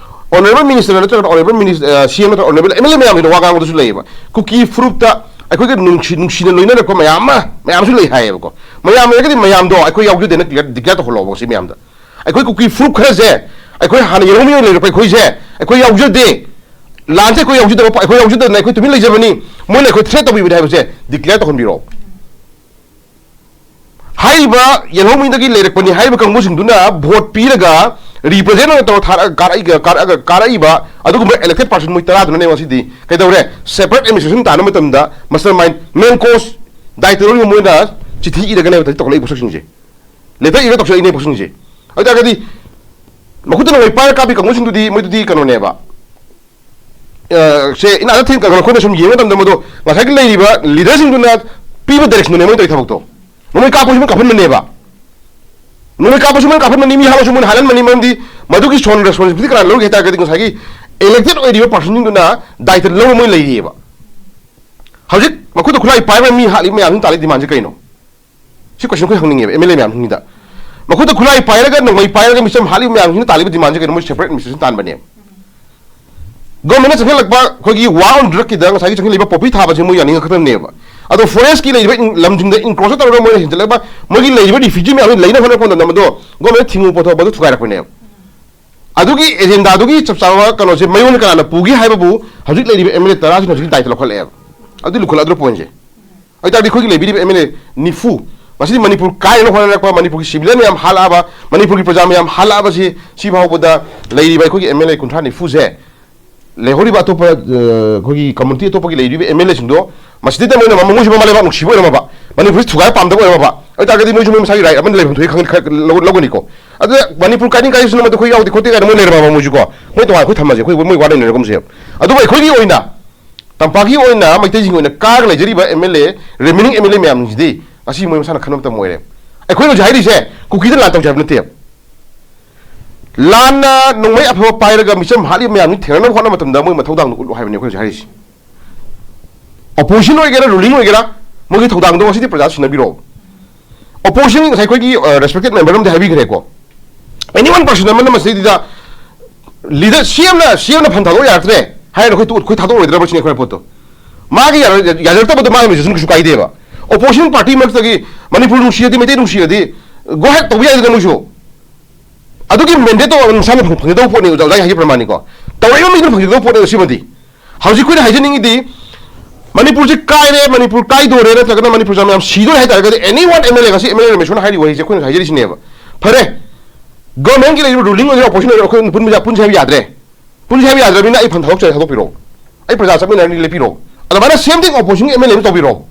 Honourable minister ꯅꯠꯇ꯭ꯔꯒꯅ honourable minister, ꯑ, CM ꯅꯠꯇ꯭ꯔꯒ honourable MLA ꯃꯌꯥꯝꯁꯤꯅ ꯋꯥ ꯉꯥꯡꯕꯗꯁꯨ ꯂꯩꯌꯦꯕ꯫ ꯀꯨꯀꯤ ꯐꯨꯔꯨꯞꯇ ꯑꯩꯈꯣꯏꯒ ꯅꯨꯡꯁꯤ-, ꯅꯨꯡꯁꯤꯅ ꯂꯣꯏꯅꯔꯛꯄ ꯃꯌꯥꯝ ꯑꯃ, ꯃꯌꯥꯝꯁꯨ ꯂꯩ ꯍꯥꯏꯌꯦꯕꯀꯣ꯫ ꯃꯌꯥꯝ ꯂꯩꯔꯒꯗꯤ ꯃꯌꯥꯝꯗꯣ ꯑꯩꯈꯣꯏ ꯌꯥꯎꯖꯗꯦꯅ declare, declare ꯇꯧꯍꯜꯂꯛꯑꯣꯕ ꯁꯤ ꯃꯌꯥꯝꯗ꯫ ꯑꯩꯈꯣꯏ ꯀꯨꯀꯤ ꯐꯨꯔꯨꯞ ꯈꯔꯁꯦ, ꯑꯩꯈꯣꯏ ꯍꯥꯟꯅ ꯌꯦꯜꯍꯧꯃꯤ ꯑꯣꯏꯅ ꯂꯩꯔꯛꯄ ꯑꯩꯈꯣꯏꯁꯦ, ꯑꯩꯈꯣꯏ ꯌꯥꯎꯖꯗꯦ, ꯂꯥꯟꯁꯦ ꯑꯩꯈꯣꯏ ꯌꯥꯎꯖꯗꯕ, ꯑꯩꯈꯣꯏ ꯌꯥꯎꯖꯗꯗꯅ ꯑꯩꯈꯣꯏ ꯇꯨꯃꯤꯟ ꯂꯩꯖꯕꯅꯤ, ꯃꯣꯏꯅ ꯑꯩꯈꯣꯏ threat ꯇꯧꯕꯤꯕꯅꯤ ꯍꯥꯏꯕꯁꯦ declare ꯇꯧꯍꯟꯕꯤꯔꯛꯑꯣ꯫ ꯍꯥꯏꯔꯤꯕ ꯌꯦꯜꯍꯧꯃꯤꯗꯒꯤ ꯂꯩꯔꯛꯄꯅꯤ ꯍꯥꯏꯔꯤꯕ ꯀꯥꯡꯕꯨꯁꯤꯡꯗꯨꯅ vote ꯄꯤꯔꯒ represent ꯑꯣꯏꯅ ꯇꯧꯔ ꯊꯥꯔꯛꯑꯒ ꯀꯥꯔꯛꯏ-, ꯀꯥꯔꯛꯑꯒ ꯀꯥꯔꯛꯏꯕ ꯑꯗꯨꯒꯨꯝꯕ elected person ꯃꯣꯏ ꯇꯔꯥꯗꯨꯅꯅꯦ ꯉꯁꯤꯗꯤ ꯀꯩꯗꯧꯔꯦ? Separate administration ꯇꯥꯟꯕ ꯃꯇꯝꯗ mastermind, main cause, ꯗꯥꯏꯇ ꯂꯧꯔꯤꯕ ꯃꯣꯏꯅ ꯆꯤꯊꯤ ꯏꯔꯒꯅꯦꯕ ꯇꯧꯈꯠꯂꯛꯏ ꯄꯣꯠꯁꯛꯁꯤꯡꯁꯦ꯫ Letter ꯏꯔꯒ ꯇꯧꯁꯜꯂꯛꯏꯅꯦ ꯄꯣꯠꯁꯛꯁꯤꯡꯁꯦ꯫ ꯑꯗꯨ ꯇꯥꯔꯒꯗꯤ ꯃꯈꯨꯠꯇ ꯅꯣꯡꯃꯩ ꯄꯥꯏꯔ ꯀꯥꯞꯄꯤ ꯀꯥꯡꯕꯨꯁꯤꯡꯗꯨꯗꯤ ꯃꯣꯏꯗꯨꯗꯤ ꯀꯩꯅꯣꯅꯦꯕ꯫ ꯑ, ꯁꯦ, ꯏꯅꯥꯗ ꯊꯤꯟ-, ꯀꯩꯅꯣ, ꯑꯩꯈꯣꯏꯅ ꯁꯨꯝ ꯌꯦꯡꯕ ꯃꯇꯝꯗ ꯃꯗꯣ ꯉꯁꯥꯏꯒꯤ ꯂꯩꯔꯤꯕ leaderꯁꯤꯡꯗꯨꯅ ꯄꯤꯕ directionꯗꯨꯅꯦ ꯃꯣꯏꯅ ꯇꯧꯔꯤ ꯊꯕꯛꯇꯣ꯫ ꯅꯣꯡꯃꯩ ꯀꯥꯞꯄꯁꯨ ꯃꯣꯏꯅ ꯀꯥꯞꯍꯟꯕꯅꯦꯕ꯫ ꯅꯣꯡꯃꯩ ꯀꯥꯞꯄꯁꯨ ꯃꯣꯏꯅ ꯀꯥꯞꯍꯟꯕꯅꯤ, ꯃꯤ ꯍꯥꯠꯂꯁꯨ ꯃꯣꯏꯅ ꯍꯥꯠꯍꯟꯕꯅꯤ, ꯃꯔꯝꯗꯤ ꯃꯗꯨꯒꯤ ꯁꯣꯟ responsibility ꯀꯅꯥꯅ ꯂꯧꯒꯦ ꯍꯥꯏ ꯇꯥꯔꯒꯗꯤ ꯉꯁꯥꯏꯒꯤ elected ꯑꯣꯏꯔꯤꯕ personꯁꯤꯡꯗꯨꯅ ꯗꯥꯏꯇ ꯂꯧꯔ ꯃꯣꯏ ꯂꯩꯔꯤꯑꯕ꯫ ꯍꯧꯖꯤꯛ ꯃꯈꯨꯠꯇ ꯈꯨꯠꯂꯥꯏ ꯄꯥꯏꯕ ꯃꯤ ꯍꯥꯠꯂꯤꯕ ꯃꯌꯥꯝꯁꯤꯅ ꯇꯥꯜꯂꯤ demandꯁꯦ ꯀꯩꯅꯣ? ꯁꯤ question ꯑꯩꯈꯣꯏ ꯍꯪꯅꯤꯡꯉꯦꯕ MLA ꯃꯌꯥꯝꯁꯤꯡꯁꯤꯗ꯫ ꯃꯈꯨꯠꯇ ꯈꯨꯠꯂꯥꯏ ꯄꯥꯏꯔꯒ, ꯅꯣꯡꯃꯩ ꯄꯥꯏꯔꯒ ꯃꯤꯆꯝ ꯍꯥꯠꯂꯤꯕ ꯃꯌꯥꯝꯁꯤꯡꯅ ꯇꯥꯜꯂꯤꯕ demandꯁꯦ ꯀꯩꯅꯣ? ꯃꯣꯏ separate administration ꯇꯥꯟꯕꯅꯦꯕ꯫ Governmentꯅ ꯆꯪꯁꯤꯜꯂꯛꯄ ꯑꯩꯈꯣꯏꯒꯤ war on drugꯀꯤꯗ ꯉꯁꯥꯏꯒꯤ ꯆꯪꯁꯤꯜꯂꯤꯕ poppy ꯊꯥꯕꯁꯦ ꯃꯣꯏ ꯌꯥꯅꯤꯡꯉꯛꯀꯗꯕꯅꯦꯕ꯫ ꯑꯗꯣ ꯐꯣꯔꯦꯁꯀꯤ ꯂꯩꯔꯤꯕ ꯏꯟ- ꯂꯝꯁꯤꯡꯗ ꯏꯟꯀ꯭ꯔꯣꯁ ꯇꯧꯔꯒ ꯃꯣꯏꯅ ꯍꯦꯟꯖꯜꯂꯛꯄ, ꯃꯣꯏꯒꯤ ꯂꯩꯔꯤꯕ ꯔꯤꯐ꯭ꯌꯨꯖꯤ ꯃꯌꯥꯝꯗꯨ ꯂꯩꯅꯕ ꯍꯣꯠꯅꯔꯛꯄ ꯃꯇꯝꯗ ꯃꯗꯣ ꯒꯣꯔꯃꯦꯟ ꯊꯤꯡꯉꯨ ꯄꯣꯠꯊꯣꯛꯄꯗꯨ ꯊꯨꯒꯥꯏꯔꯛꯄꯅꯦꯕ꯫ ꯑꯗꯨꯒꯤ ꯑꯦꯖꯦꯟꯗꯥꯗꯨꯒꯤ ꯆꯞ ꯆꯥꯕ ꯀꯩꯅꯣꯁꯦ ꯃꯌꯣꯟ ꯀꯅꯥꯅ ꯄꯨꯒꯦ ꯍꯥꯏꯕꯕꯨ ꯍꯧꯖꯤꯛ ꯂꯩꯔꯤꯕ ꯑꯦꯝ ꯑꯦꯜ ꯑꯦ ꯇꯔꯥꯁꯤꯅ ꯍꯧꯖꯤꯛ ꯗꯥꯏꯇ ꯂꯧꯈꯠꯂꯛꯑꯦꯕ꯫ ꯑꯗꯨ ꯂꯨꯈꯠꯂꯛꯑꯗ꯭ꯔꯣ ꯄꯣꯏꯟꯁꯦ? ꯑꯗꯨ ꯇꯥꯔꯗꯤ ꯑꯩꯈꯣꯏꯒꯤ ꯂꯩꯕꯤꯔꯤꯕ ꯑꯦꯝ ꯑꯦꯜ ꯑꯦ ꯅꯤꯐꯨ, ꯃꯁꯤꯗꯤ ꯃꯅꯤꯄꯨꯔ ꯀꯥꯏꯅ ꯍꯣꯠꯅꯔꯛꯄ, ꯃꯅꯤꯄꯨꯔꯒꯤ ꯁꯤꯚꯤꯂꯤꯌꯟ ꯃꯌꯥꯝ ꯍꯥꯠꯂꯛꯑꯕ, ꯃꯅꯤꯄꯨꯔꯒꯤ ꯄ꯭ꯔꯖꯥ ꯃꯌꯥꯝ ꯍꯥꯠꯂꯛꯑꯕꯁꯤ, ꯁꯤ ꯐꯥꯎꯕꯗ ꯂꯩꯔꯤꯕ ꯑꯩꯈꯣꯏꯒꯤ ꯑꯦꯝ ꯑꯦꯜ ꯑꯦ ꯀꯨꯟꯊ꯭ꯔꯥ ꯅꯤꯐꯨꯁꯦ, ꯂꯩꯍꯧꯔꯤꯕ ꯑꯇꯣꯞꯄ, ꯑ, ꯑꯩꯈꯣꯏꯒꯤ ꯀꯝꯃꯨꯅꯤꯇꯤ ꯑꯇꯣꯞꯄꯒꯤ ꯂꯩꯔꯤꯕ ꯑꯦꯝ ꯑꯦꯜ ꯑꯦꯁꯤꯡꯗꯣ ꯃꯁꯤꯗꯩꯗ ꯃꯣꯏꯅ ꯃꯃ-, ꯃꯣꯏꯁꯨ ꯃꯃꯥ ꯂꯩꯕꯥꯛ ꯅꯨꯡꯁꯤꯕ ꯑꯣꯏꯔꯝꯃꯕ, ꯃꯅꯤꯄꯨꯔꯁꯤ ꯊꯨꯒꯥꯏꯕ ꯄꯥꯝꯗꯕ ꯑꯣꯏꯔꯝꯃꯕ ꯑꯣꯏꯇꯥꯔꯒꯗꯤ ꯃꯣꯏꯁꯨ ꯃꯣꯏ ꯃꯁꯥꯒꯤ ꯔꯥꯏꯠ ꯑꯃꯗꯤ ꯂꯩꯐꯝ ꯊꯣꯛꯏ ꯈꯪ-, ꯈ-, ꯂꯧ-, ꯂꯧꯒꯅꯤꯀꯣ꯫ ꯑꯗꯨꯗ ꯃꯅꯤꯄꯨꯔ ꯀꯥꯏꯅꯤꯡ ꯀꯥꯏꯁꯤꯅ ꯃꯗꯨ ꯑꯩꯈꯣꯏ ꯌꯥꯎꯗꯦ ꯈꯣꯠꯇꯦ ꯀꯥꯏꯅ ꯃꯣꯏ ꯂꯩꯔꯝꯃꯕ ꯃꯣꯏꯁꯨꯀꯣ, ꯃꯣꯏ ꯇꯣꯉꯥꯟꯅ ꯑꯩꯈꯣꯏ ꯊꯝꯃꯁꯦ, ꯑꯩꯈꯣꯏ ꯃꯣꯏ ꯋꯥ ꯂꯩꯅꯔꯒꯨꯝꯁꯦ꯫ ꯑꯗꯨꯕꯨ ꯑꯩꯈꯣꯏꯒꯤ ꯑꯣꯏꯅ, ꯇꯝꯄꯥꯛꯀꯤ ꯑꯣꯏꯅ ꯃꯩꯇꯩꯁꯤꯡꯒꯤ ꯑꯣꯏꯅ ꯀꯥꯔꯒ ꯂꯩꯖꯔꯤꯕ M L A, remaining M L A ꯃꯌꯥꯝꯁꯤꯗꯤ ꯉꯁꯤ ꯃꯣꯏ ꯃꯁꯥꯅ ꯈꯟꯕ ꯃꯇꯝ ꯑꯣꯏꯔꯦ꯫ ꯑꯩꯈꯣꯏꯅ ꯍꯧꯖꯤꯛ ꯍꯥꯏꯔꯤꯁꯦ ꯀꯨꯀꯤꯗ ꯂꯥꯟ ꯇꯧꯁꯦ ꯍꯥꯏꯕ ꯅꯠꯇꯦꯕ꯫ ꯂꯥꯟꯅ ꯅꯣꯡꯃꯩ ꯑꯐꯕ ꯄꯥꯏꯔꯒ ꯃꯤꯆꯝ ꯍꯥꯠꯂꯤꯕ ꯃꯌꯥꯝꯁꯤ ꯊꯦꯡꯅꯅꯕ ꯍꯣꯠꯅꯕ ꯃꯇꯝꯗ ꯃꯣꯏ ꯃꯊꯧꯗꯥꯡꯗꯣ ꯎꯠꯂꯨ ꯍꯥꯏꯕꯅꯤ ꯑꯩꯈꯣꯏ ꯍꯧꯖꯤꯛ ꯍꯥꯏꯔꯤꯁꯤ꯫ ꯑꯣꯄꯣꯖꯤꯁꯟ ꯑꯣꯏꯒꯦꯔꯥ, ꯔꯨꯂꯤꯡ ꯑꯣꯏꯒꯦꯔꯥ, ꯃꯣꯏꯒꯤ ꯊꯧꯗꯥꯡꯗꯣ ꯉꯁꯤꯗꯤ ꯄ꯭ꯔꯖꯥ ꯁꯤꯟꯅꯕꯤꯔꯣ꯫ ꯑꯣꯄꯣꯖꯤꯁꯟ ꯉꯁꯥꯏ ꯑꯩꯈꯣꯏꯒꯤ, ꯑ, ꯔꯦꯁꯄꯦꯛꯇꯦꯠ ꯃꯦꯝꯕꯔ ꯑꯃꯗꯤ ꯍꯥꯏꯕꯤꯈ꯭ꯔꯦꯀꯣ, ꯑꯦꯅꯤ ꯋꯥꯟ ꯄꯥꯔꯁꯟ ꯑꯃꯅ ꯃꯁꯤꯗꯩꯗ ꯂꯤꯗꯔ, ꯁꯤ ꯑꯦꯝꯅ, ꯁꯤ ꯑꯦꯝꯅ ꯐꯟ ꯊꯥꯗꯣꯛ ꯌꯥꯔꯛꯇ꯭ꯔꯦ ꯍꯥꯏꯔꯒ ꯑꯩꯈꯣꯏ ꯇꯣꯛ-, ꯑꯩꯈꯣꯏ ꯊꯥꯗꯣꯛꯑꯣꯏꯗ꯭ꯔꯕ ꯁꯤꯅꯤ ꯑꯩꯈꯣꯏ ꯄꯣꯠꯇꯣ꯫ ꯃꯥꯒꯤ ꯌꯥꯔ-, ꯌꯥꯖꯔꯛꯇꯕꯗꯣ ꯃꯥꯒꯤ ꯃꯤꯁꯟ ꯀꯩꯁꯨ ꯀꯥꯏꯗꯦꯕ꯫ ꯑꯣꯄꯣꯖꯤꯁꯟ ꯄꯥꯔꯇꯤ ꯃꯔꯛꯇꯒꯤ ꯃꯅꯤꯄꯨꯔ ꯅꯨꯡꯁꯤꯔꯗꯤ, ꯃꯩꯇꯩ ꯅꯨꯡꯁꯤꯔꯗꯤ, ꯒꯣ ꯍꯦꯠ ꯇꯧꯕ ꯌꯥꯏꯗꯅ ꯃꯣꯏꯁꯨ꯫ ꯑꯗꯨꯒꯤ ꯃꯦꯟꯗꯦꯠꯇꯣ ꯃꯁꯥꯅ ꯐꯪ-, ꯐꯪꯖꯗꯧꯕ ꯄꯣꯠꯅꯤ, ꯑꯣꯖꯥ ꯑꯣꯖꯥꯒꯤ ꯍꯥꯏꯖ ꯄ꯭ꯔꯃꯥꯟꯅꯤꯀꯣ꯫ ꯇꯧꯔꯛꯏꯕ ꯃꯤꯗꯨꯅ ꯐꯪꯖꯗꯧꯕ ꯄꯣꯠꯅꯦꯕ ꯁꯤꯃꯗꯤ꯫ ꯍꯧꯖꯤꯛ ꯑꯩꯈꯣꯏꯅ ꯍꯥꯏꯖꯅꯤꯡꯉꯤꯗꯤ, ꯃꯅꯤꯄꯨꯔꯁꯤ ꯀꯥꯏꯔꯦ, ꯃꯅꯤꯄꯨꯔ ꯀꯥꯏꯗꯣꯔꯦ, ꯅꯠꯇ꯭ꯔꯒꯅ ꯃꯅꯤꯄꯨꯔ ꯃꯌꯥꯝ ꯁꯤꯗꯣꯔꯦ ꯍꯥꯏ ꯇꯥꯔꯒꯗꯤ, ꯑꯦꯅꯤ ꯋꯥꯟ ꯑꯦꯝ ꯑꯦꯜ ꯑꯦ, ꯉꯁꯤ ꯑꯦꯝ ꯑꯦꯜ ꯑꯦ ꯔꯃꯦꯁꯣꯔꯅ ꯍꯥꯏꯔꯤꯕ ꯋꯥꯍꯩꯁꯦ ꯑꯩꯈꯣꯏꯅ ꯍꯥꯏꯖꯔꯤꯁꯤꯅꯦꯕ꯫ ꯐꯔꯦ, ꯒꯣꯔꯃꯦꯟꯒꯤ ꯂꯩꯔꯤꯕ ꯔꯨꯂꯤꯡ ꯑꯣꯏꯒꯦꯔꯥ ꯑꯣꯄꯣꯖꯤꯁꯟ ꯑꯣꯏꯒꯦꯔꯥ, ꯑꯩꯈꯣꯏ ꯄꯨꯟꯕ ꯌꯥ-, ꯄꯨꯟꯁꯦ ꯍꯥꯏꯕ ꯌꯥꯗ꯭ꯔꯦ꯫ ꯄꯨꯟꯁꯦ ꯍꯥꯏꯕ ꯌꯥꯗ꯭ꯔꯕꯅꯤꯅ ꯑꯩ ꯐꯟ ꯊꯥꯗꯣꯛꯆꯔꯦ, ꯊꯥꯗꯣꯛꯄꯤꯔꯛꯑꯣ꯫ ꯑꯩ ꯄ꯭ꯔꯖꯥ ꯆꯠꯃꯤꯟꯅꯔꯅꯤ, ꯂꯦꯞꯄꯤꯔꯛꯑꯣ꯫ ꯑꯗꯨꯃꯥꯏꯅ ꯁꯦꯝ ꯊꯤꯡ ꯑꯣꯄꯣꯖꯤꯁꯟꯒꯤ ꯑꯦꯝ ꯑꯦꯜ ꯑꯦ ꯑꯃ ꯇꯧꯕꯤꯔꯛꯑꯣ꯫